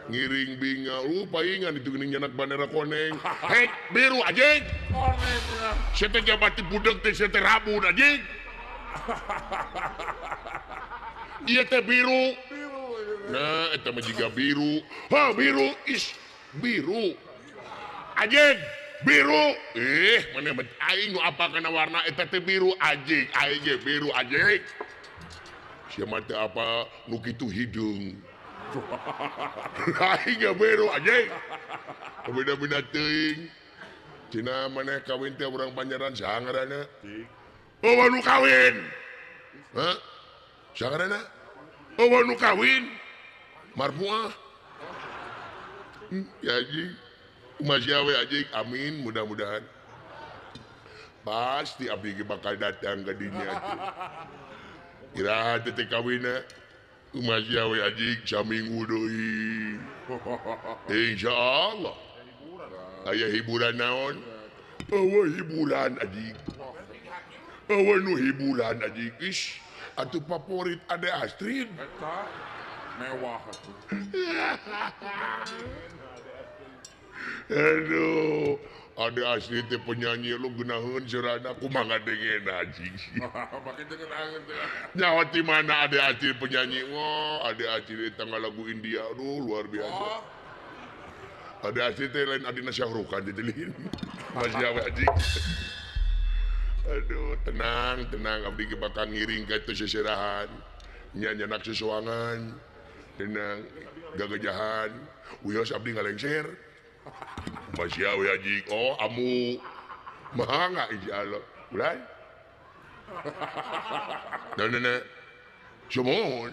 Ngiring binga, paingan itu geuning nyanak bandera koneng. Hek biru anjing. Sia teh jabati budeg teh sia teh rabun anjing. Ieu teh biru. Nah, eta mah jiga biru. Ha, biru is biru. Anjing, biru. Eh, mana aing nu apa kana warna eta teh biru anjing. Aing ge biru anjing. Sia mah teh apa nu kitu hideung. Aing ge biru anjing. Beda-beda teuing. Cina maneh kawin teh urang Banjaran saha ngaranna? Oh, nu kawin. Hah? Saha ngaranna? Oh, nu kawin. Marfuah. Ya anjing. Kumaha we anjing amin mudah-mudahan. Pasti abdi ge bakal datang ka dinya atuh. Iraha teh kawinna? Kumaha we anjing saminggu deui. Insyaallah. Aya hiburan naon? Eueuh hiburan anjing. Eueuh nu hiburan anjing. Ish, atuh favorit Ade Astrid. Eta mewah atuh. Aduh, Ade Astrid teh penyanyi lu geunaheun seurana kumaha ngadengena anjing. Make teu ngeunaheun teh. Nyawa ti mana Ade Astrid penyanyi? Wah, Ade Astrid eta ngalagu India, aduh luar biasa. Oh. Ade Astrid teh lain adina Syahrukan teh lin. Masih we anjing. Aduh, tenang, tenang abdi ge bakal ngiring ka teu seserahan. Nya nyanak sesoangan. Tenang, gagajahan. Wios abdi ngalengser. Masih we anjing. Oh, amu. Mangga insyaallah. Ulah. Nah, nah, nah. Sumuhun.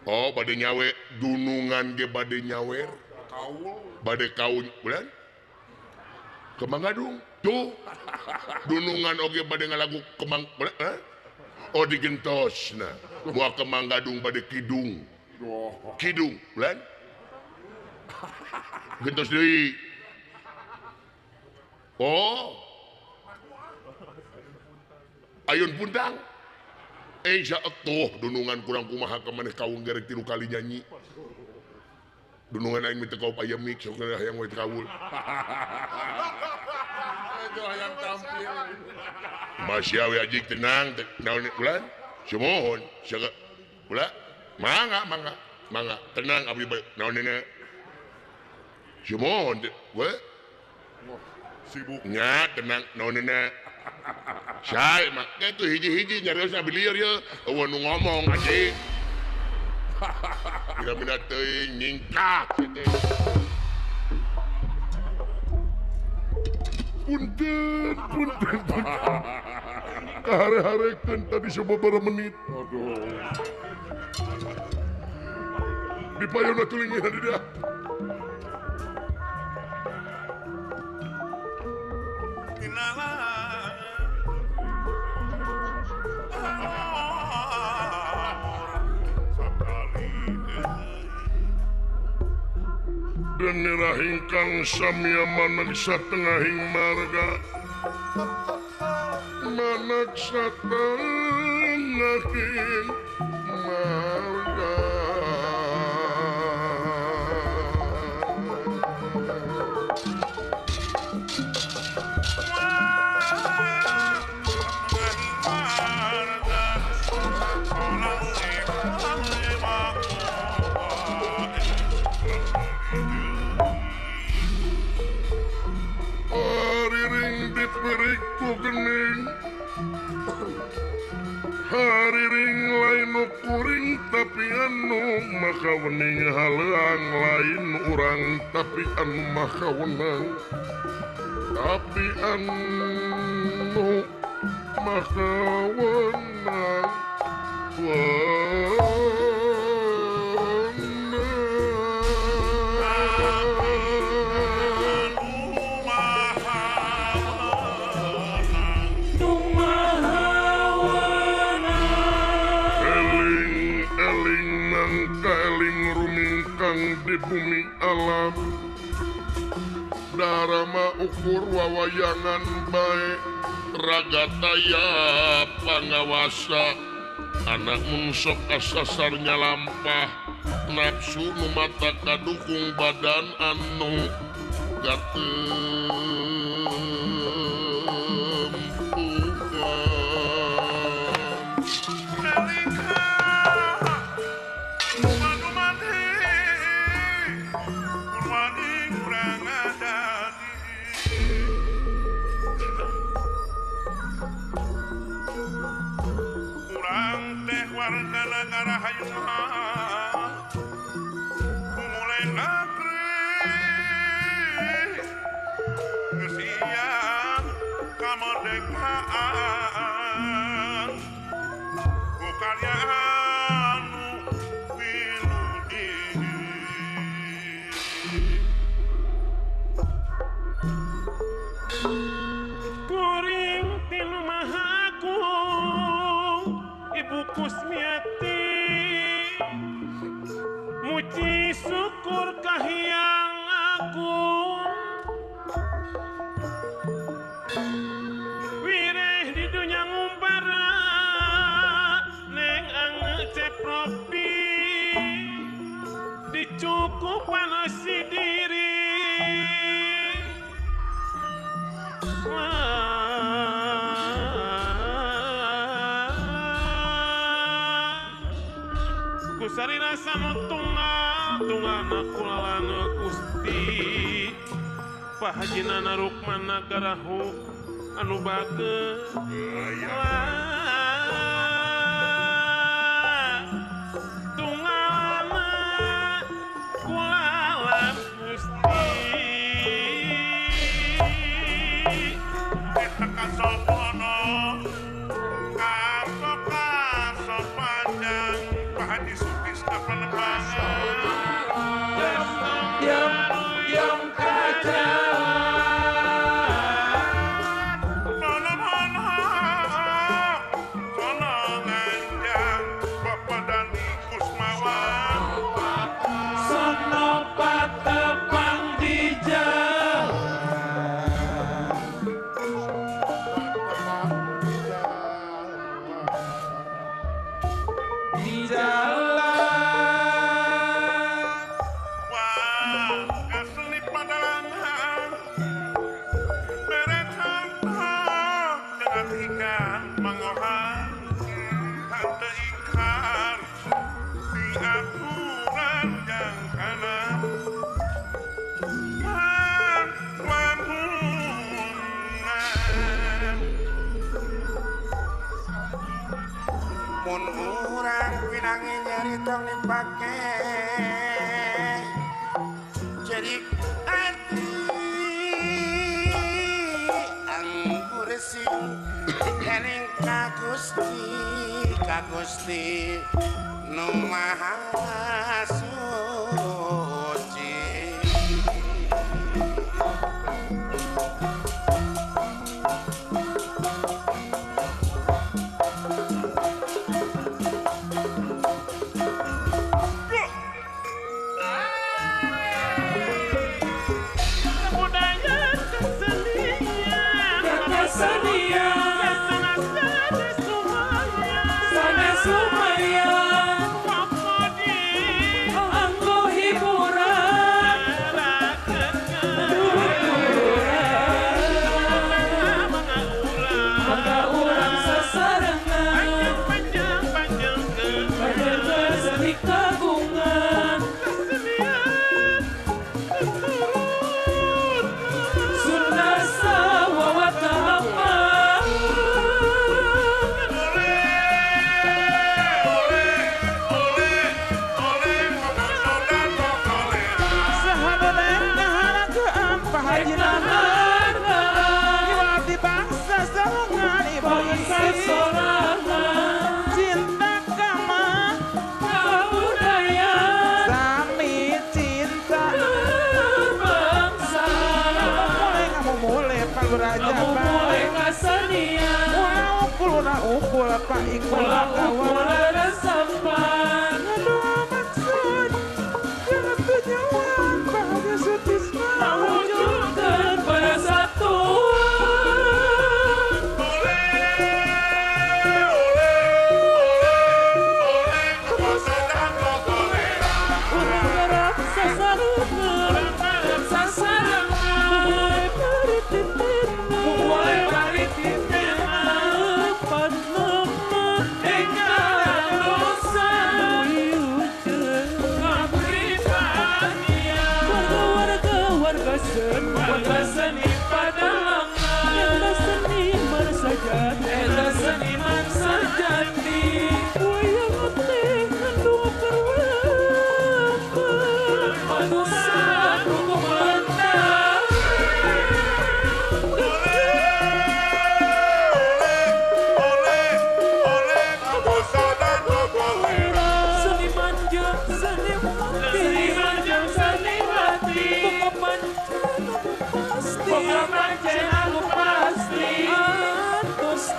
Oh, bade nyawe dunungan ge bade nyawer. Bade kaun bulan Kemang Gadung tuh dunungan oge bade ngalagu Kemang bulan eh? Oh digentos nah buah Kemang Gadung bade kidung kidung bulan gentos deui oh ayun puntang atuh dunungan kurang kumaha ka maneh kaung gerek 3 kali nyanyi dunungan aing teu kaup aya mik sok hayang we kaul. Hayang tampil. Masih we anjing tenang naon ulah sumuhun siga ulah mangga mangga mangga tenang abdi naon sumuhun we sibuk nya tenang naon sae mah kitu hiji-hiji nyarios abdi lieur ye eueuh nu ngomong anjing. Bila-bila teuing nyingkak teh. Punten, punten, punten. Kahare-harekeun tadi sababaraha menit. Aduh. Di payona tulingihan di dia. Denira hingkang samya manak satengahing marga manak satengahing marga gening hariring lain kuring tapi anu maka wening haleang lain urang tapi anu maka wenang tapi anu maka wenang di bumi alam darama ukur wawayangan bae raga taya pangawasa anak mungsok kasasarnya lampah nafsu nu mata kadukung badan anu gatempuhan. Kusmiati muji syukur kahiyang aku wireh di dunya ngumbara neng angece propi dicukupan si diri Kusari rasa tunggal tunggal nakulalana Gusti Pahajinana Rukmana garahu anu bageus tunggalna kulalan Gusti eta kasopono kaso kaso panjang Haji Sutisna penepangan yang yang kaca sono nganjang Bapak Dani Kusmawan sono patepang di jalan di jalan. Wah, asli padalangan beret harta dengan ikan mangohan tante ikan di aturan yang kanan mun urang pinangi nyeri tong dipake jadi ati anggur sing eling ka Gusti nu Maha Suci.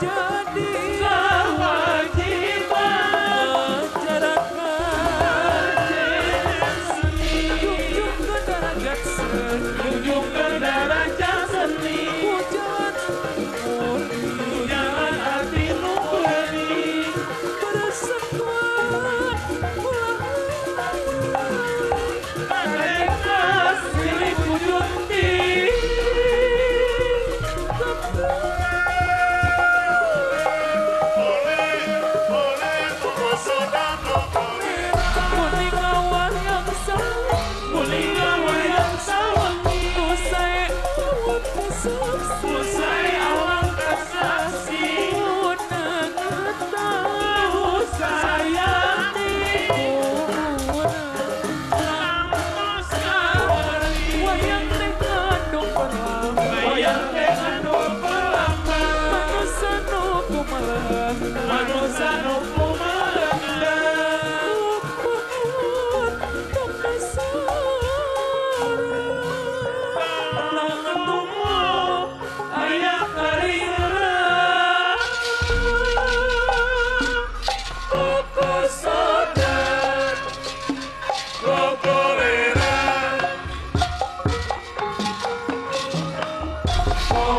Jadi kewajiban.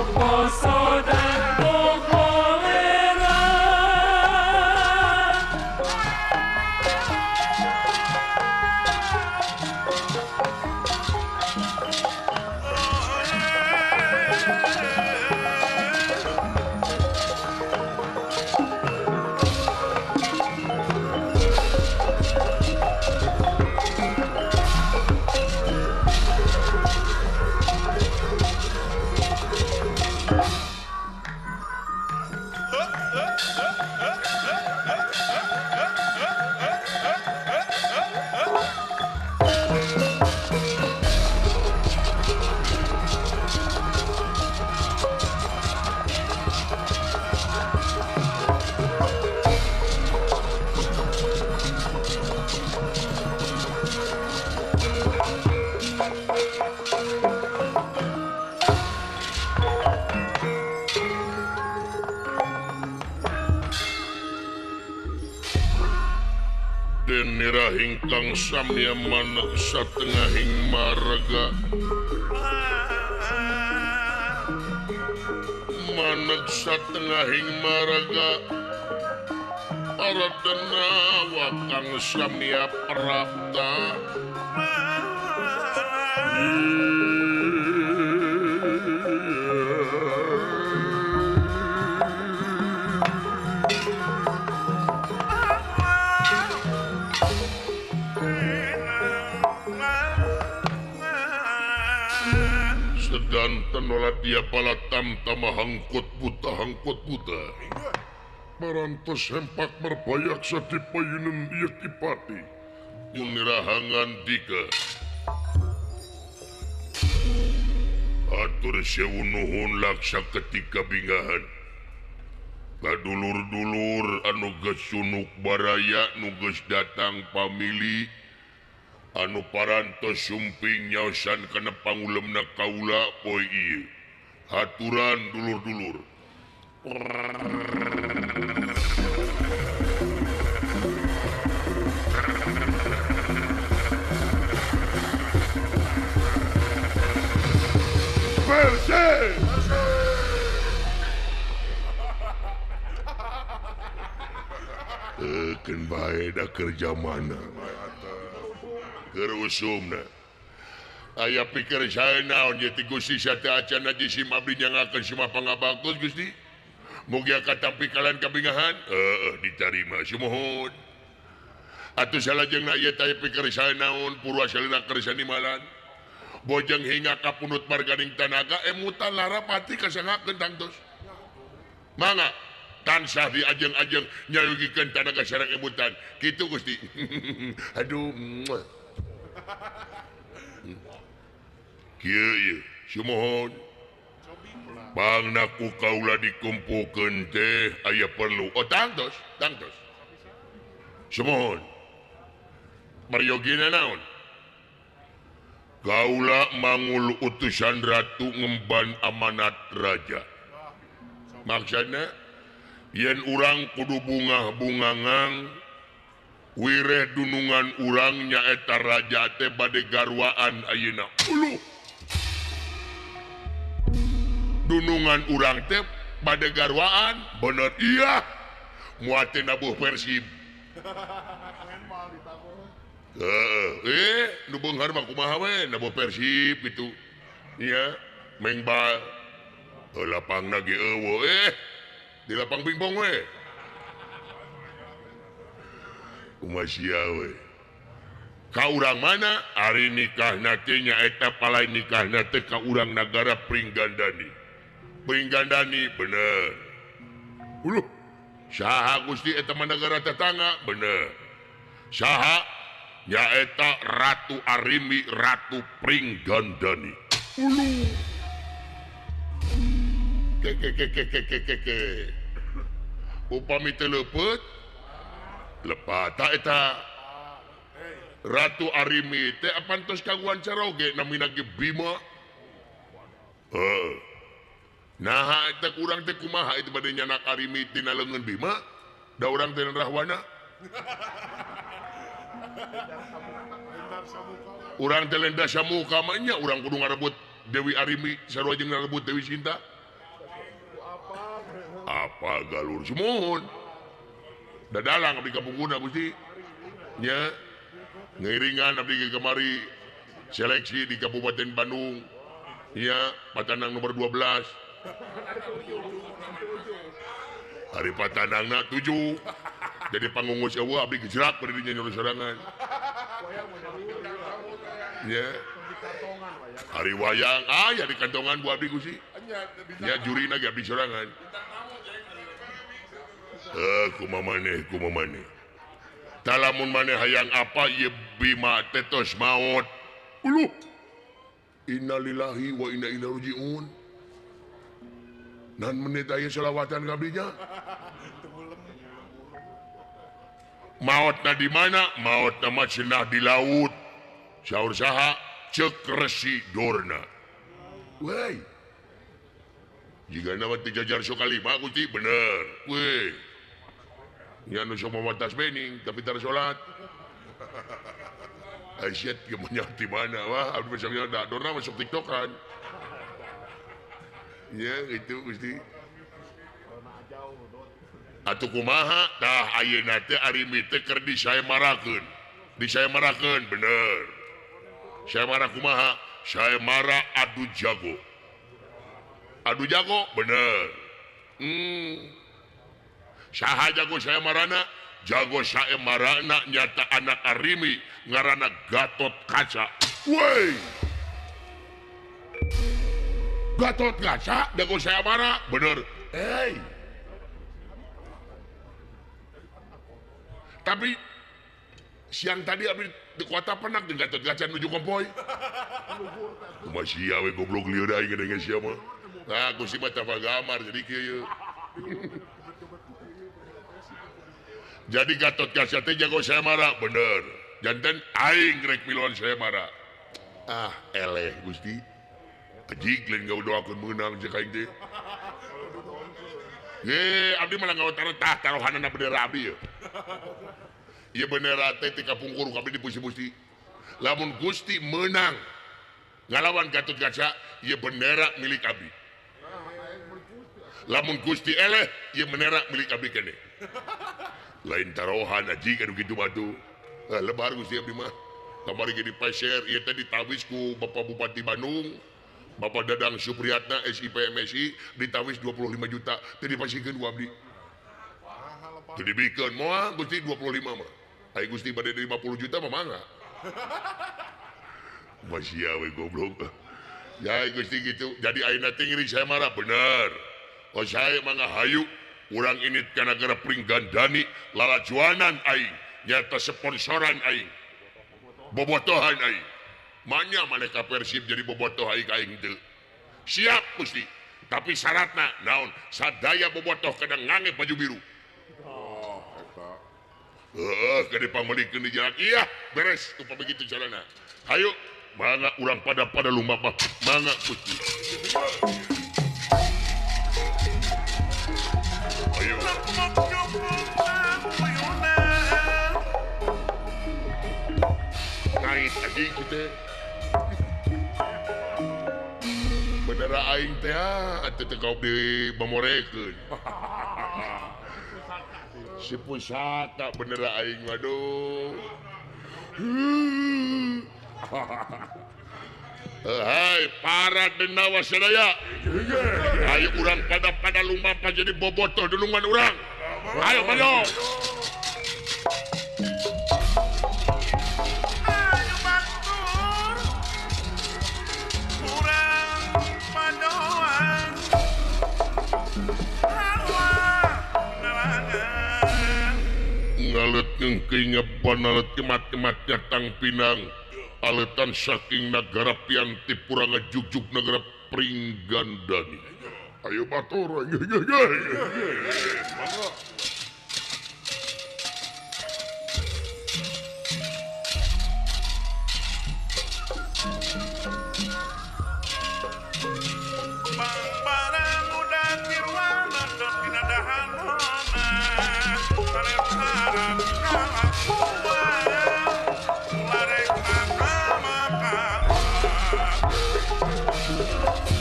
Poso dan kolera. Ingkang samya maneg satengahing marga, maneg satengahing marga, aradana kang samya prapta. Sedanten olah dia pala tamtama hangkut buta parantos hempak merbayaksa di payunan ieu Kipati munirahangan dika atur sewu nuhun laksa ketika bingahan kadulur-dulur anu geus sunuk baraya nu geus datang pamili anu parantos sumping nyaosan kana pangulemna kaula poe ieu haturan dulur-dulur. Bersih. Keun bae da kerja mana kerusumna aya pikir saya naon ye ti Gusti sateu acan aji sim abdi nyangakeun sumah pangabaktos Gusti mugia katampi kalian kabingahan heueuh ditarima sumuhun atuh salajengna ieu teh pikir saya naon purwa salina kersa nimalan bojeng hingga kapunut marganing tanaga emutan larapati kasangakeun tangtos mangga tansah diajeng-ajeng nyayogikeun tanaga sareng emutan kitu Gusti. Aduh kieu ieu sumuhun pangna ku kaula dikumpulkeun teh aya perlu. Oh tangtos tangtos sumuhun maryogina naon kaula mangul utusan ratu ngemban amanat raja maksudna yen urang kudu bungah-bungangang wireh dunungan urang nyaeta raja teh bade garwaan ayeuna. Uluh dunungan urang teh bade garwaan bener iya muat teh nabuh Persib. Nu beunghar mah kumaha we nabuh Persib gitu nya mengbal lapangna ge eueuh di lapang pingpong we kumaha sia we ka urang mana ari nikahna teh nyaeta palai nikahna teh ka urang nagara Pringgandani. Pringgandani bener. Uluh saha Gusti eta mah nagara tetangga bener. Saha nyaeta Ratu Arimi Ratu Pringgandani. Uluh ke ke ke ke ke ke ke upami teu leupeut lepat ta eta Ratu Arimi teh apan tos kaguan caroge namina ge Bima. Heuh naha eta urang teh kumaha itu bade nyanak Arimi tina leungeun Bima da urang teh Rahwana urang teh lenda samuka mah nya urang kudu ngarebut Dewi Arimi sarua jeung ngarebut Dewi Sinta. Apa galur sumuhun. Dadalang abdi kapungkurna Gusti. Nya ngiringan abdi kemari seleksi di Kabupaten Bandung. Nya Patanang nomor 12. Hari Patanangna 7. Jadi pangungus eueuh abdi gejrak bari dinya nyuruh sorangan. Ya. Hari wayang aya di kantongan bu abdi Gusti. Ya jurina ge abdi sorangan. Kumaha maneh kumaha maneh. Talamun maneh hayang apa ieu Bima teh tos maot. Uluh. Innalillahi wa inna ilaihi rajiun. Nan menit aya selawatan ka abdi nya. Maotna di mana? Maotna mah cenah di laut. Saur saha? Ceuk Resi Dorna. Weh. Jika nama teu jajar sokalima Gusti bener. Weh. Nya nu sok mawa tas bening tapi tara salat. Aisyah ge menyak di mana wah abdi misalnya da Dorna masuk TikTokan. Ya itu Gusti. Atuh kumaha tah ayeuna teh Arimi teh keur disayemarakeun. Disayemarakeun bener. Sayemara kumaha? Sayemara adu jago. Adu jago bener. Saha jago sayemarana? Jago sayemarana nyata anak Arimi ngaranna Gatot Kaca. Woi. Gatot Kaca jago sayemara bener. Hey. Tapi siang tadi abdi di kota penak jeung Gatot Kaca nuju kompoy. Kumaha sia we goblok lieu da aing geuning sia mah. Nah, Gusti mah teu gamar jadi kieu. Jadi Gatot Kaca teh jago sayemara bener. Janten aing rek miluan sayemara. Ah, eleh Gusti. Ajig lain ngadoakeun meunang jeung aing teh. Ye, abdi malah ngawatar tah taruhanana bendera abdi ye. Ieu bendera teh ti kapungkur abdi dipusi-pusi. Lamun Gusti meunang ngalawan Gatot Kaca, ieu bendera milik abdi. Lamun Gusti eleh, ieu bendera milik abdi keneh. Lain taruhan aji anu kitu mah tuh. Lebar Gusti abdi mah. Kamari ge dipeser ieu teh ditawis ku Bapak Bupati Bandung. Bapak Dadang Supriyatna SIP MSI ditawis 25 juta teu dipasihkeun ku abdi. Teu dibikeun moal Gusti 25 mah. Ai Gusti bade 50 juta mah mangga. Masih we goblok. Ya Gusti gitu. Jadi ayeuna teh ngiring sayemara bener. Oh saya mangga hayu urang ini ka nagara Pringgandani lalajuanan aing nyata sponsoran aing. Bobotohan aing. Manya maneh ka Persib jadi bobotoh aing aing teu. Siap Gusti. Tapi syaratna naon? Sadaya bobotoh kada ngange baju biru. Oh, eta. Heuh, keur dipamelikeun di jalan. Iya, beres upami kitu carana. Hayu, mangga urang pada lumapah. Mangga Gusti. Ayo. Ngait aja kita. Bendera aing teh atuh teu kaop dimemorekeun. Si pusaka bendera aing waduh. Hai para denawa sadaya. Ayo urang pada lumapah jadi bobotoh dunungan urang. Ayo maju. Ayo batur urang padoan hawa nalangan. Ngalet ngengking ngeban alet kemat-kemat nyatang pinang. Aletan saking nagara Pianti pura ngajugjug nagara Pringgandani. Ayo batur. Bang barang udah tiruan nonton pinadahanona tarep-tarep kalakuan larek akama-kama.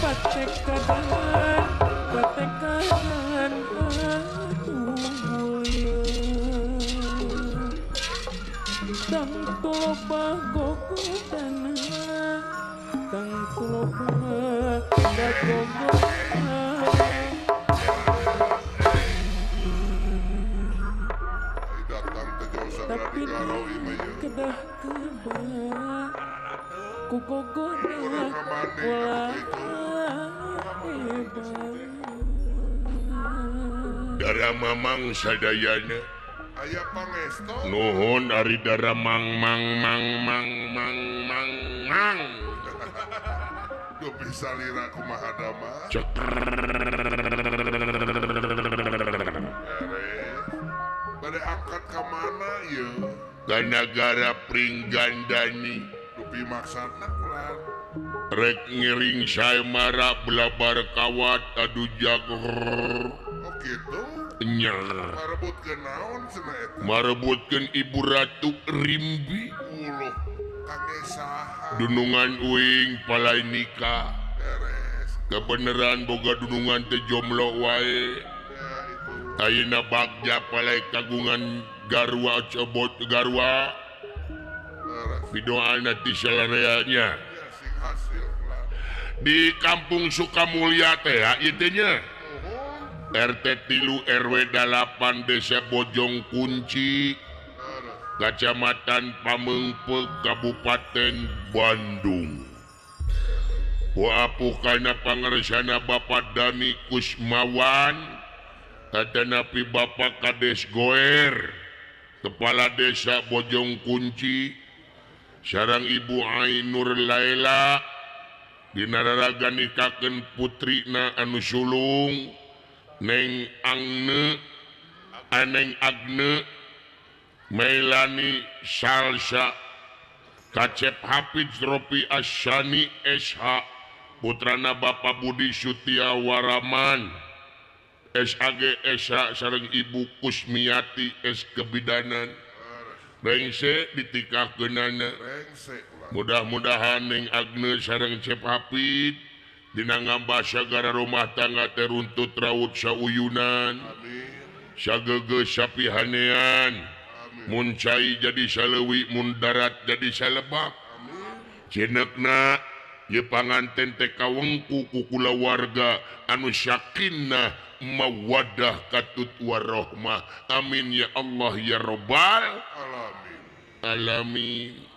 Patekadan patekadan atuh mulia tangtu loba gogodana tangtu loba gogodana. Tapi kedah kebak ku gogoda ulah hebat. Dara mamang sadayana aya pangesto nuhun ari dara mang mang mang mang mang mang mang. Duh bisa lira kumaha dama. Bade angkat ka mana ieu? Ka nagara Pringgandani. Dupi maksana kulan. Rek ngiring saemara belabar kawat adu jagur. Oh kitu? Nya. Marebutkeun naon cenah eta? Marebutkeun Ibu Ratu Rimbi. Uluh, kangge saha? Dunungan uing palai nikah. Beres. Kebeneran boga dunungan teh jomlo wae. Ayeuna bagja palai kagungan garwa cobot garwa. Pidoana ti salareanya. Di kampung Sukamulya teh ieu teh nya. RT 3 RW 8 Desa Bojong Kunci, Kecamatan Pameungpeuk, Kabupaten Bandung. Ku kana pangersana Bapak Dani Kusmawan, katanapi Bapak Kades Goer, Kepala Desa Bojong Kunci, sareng Ibu Ainur Laila, dinararaga nikakeun putrina anu sulung Neng Agne, Aneng Agne, Melani Salsa, Kacep Hafiz Ropi Asyani SH, putrana Bapak Budi Sutia Waraman, SAG SH sareng Ibu Kusmiati S Kebidanan. Rengse ditikahkeunana. Mudah-mudahan Neng Agne sareng Cep Hafid dina ngambah sagara rumah tangga teruntut raut sauyunan, sageugeuh sapihanean, mun cai jadi saleuwi, mun darat jadi salebak. Cineukna ieu panganten teh kawengku ku kulawarga anu sakinah mawaddah katut warahmah. Amin ya Allah ya Rabbal alamin.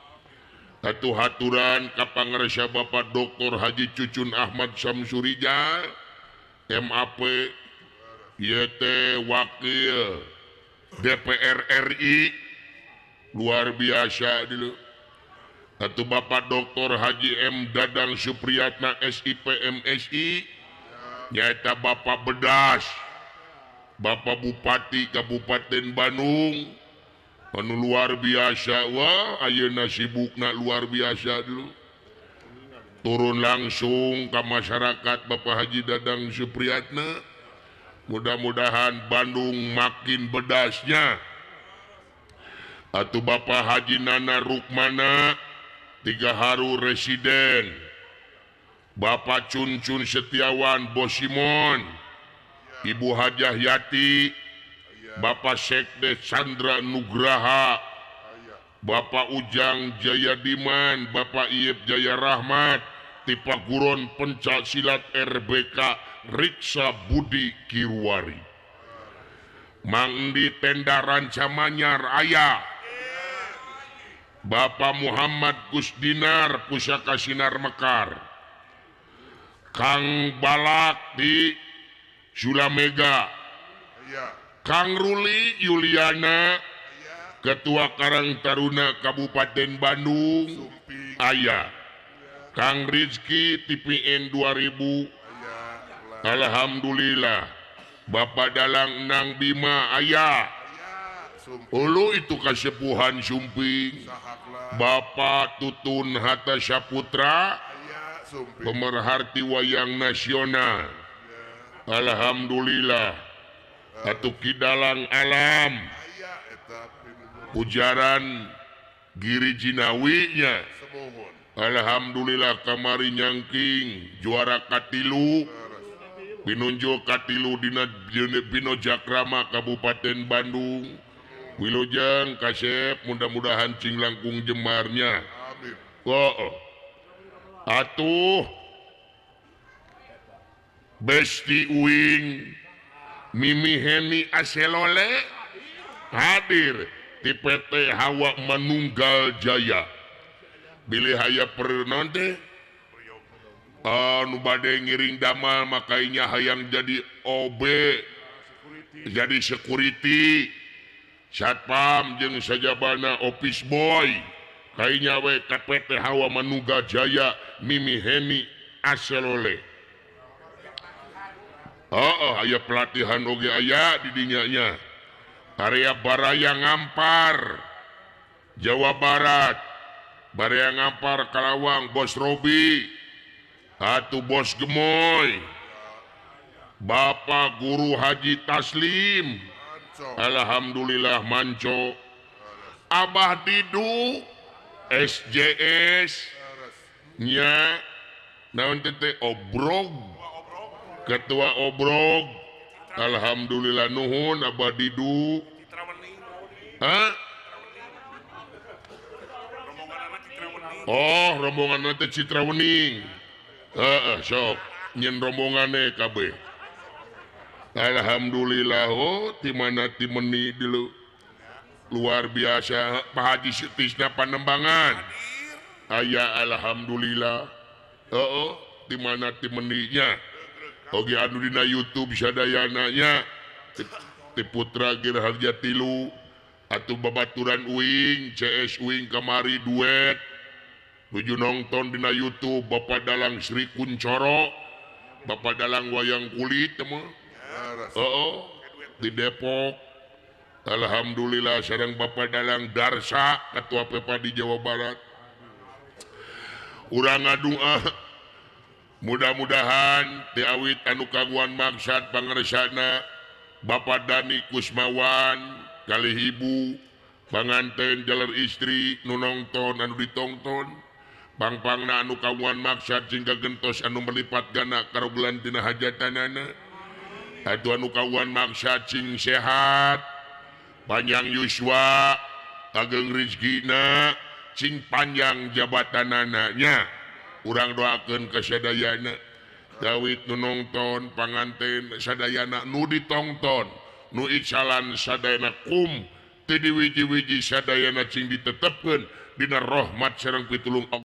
Satu haturan ka pangersa Bapak Dr. Haji Cucun Ahmad Samsurijal MAP YT Wakil DPR RI luar biasa dulu. Satu Bapak Dr. Haji M Dadang Supriyatna SIP MSI nyaeta Bapak Bedas Bapak Bupati Kabupaten Bandung anu luar biasa. Wah ayeuna sibukna luar biasa dulu. Turun langsung ke masyarakat Bapak Haji Dadang Supriyatna. Mudah-mudahan Bandung makin bedasnya. Atau Bapak Haji Nana Rukmana Tiga Haru Residen, Bapak Cuncun Setiawan Bosimon, Ibu Hajah Yati, Bapak Sekdes Chandra Nugraha, Bapak Ujang Jayadiman, Bapak Iep Jaya Rahmat, Tipaguron Pencak Silat RBK Riksa Budi Kirwari, Mangdi Tenda Rancamanyar Aya, Bapak Muhammad Kusdinar Pusaka Sinar Mekar, Kang Balak di Sulamega, Kang Ruli Yuliana Ketua Karang Taruna Kabupaten Bandung Aya, Kang Rizky TPN 2000 Alhamdulillah, Bapak Dalang Nang Bima Aya, Ulu itu kasepuhan Sumping, Bapak Tutun Hatta Saputra pemerhati wayang nasional Alhamdulillah. Atuh Kidalang Alam ujaran Giri Jinawinya Alhamdulillah kamari nyangking juara katilu pinunjul katilu dina Bino Jakrama Kabupaten Bandung. Wilujeng kasep mudah-mudahan cing langkung jemarnya. Amin. Oh, atuh Besti Uing Mimi Heni Aselole hadir di PT Hawa Manunggal Jaya. Bilih aya pernon teh anu bade ngiring damal makanya hayang jadi OB jadi security satpam jeung sajabana office boy kainya we ka PT Hawa Manunggal Jaya Mimi Heni Aselole. Oh, aya pelatihan oge aya di dinya nya. Area Baraya Ngampar Jawa Barat, Baraya Ngampar Karawang Bos Robi atuh Bos Gemoy Bapak Guru Haji Taslim. Alhamdulillah manco. Abah Didu SJS nya naon teh obrog Ketua Obrog. Alhamdulillah nuhun Abah Didu. Hah? Oh, rombongan teh Citra Wening. Heeh, sok nyen rombongane kabeh. Alhamdulillah oh di mana timeni dulu. Luar biasa Pak Haji Sutisna Panembangan. Aya alhamdulillah. Heeh, di mana timeninya. Oge anu dina YouTube sadayana nya ti Putra Gerharja Tilu atuh babaturan uing CS uing kamari duet nuju nonton dina YouTube Bapak Dalang Sri Kuncoro Bapak Dalang wayang kulit mah. Heeh, di Depok. Alhamdulillah sareng Bapak Dalang Darsa Ketua PEPA di Jawa Barat. Urang ngadua mudah-mudahan diawit anu kaguan maksad pangersana Bapak Dani Kusmawan kali ibu panganten jaler istri nu nongton anu ditongton pangpangna anu kaguan maksad sehingga gentos anu melipat gana karogelan tina hajatanana atuh anu kaguan maksad sing sehat panjang yuswa ageng rezekina sing panjang jabatanana nya. Urang doakeun ka sadayana dawit nu nongton panganten sadayana nu ditongton nu icalan sadayana kum teu diwiji-wiji sadayana cing ditetepkeun dina rahmat sareng pitulung Allah.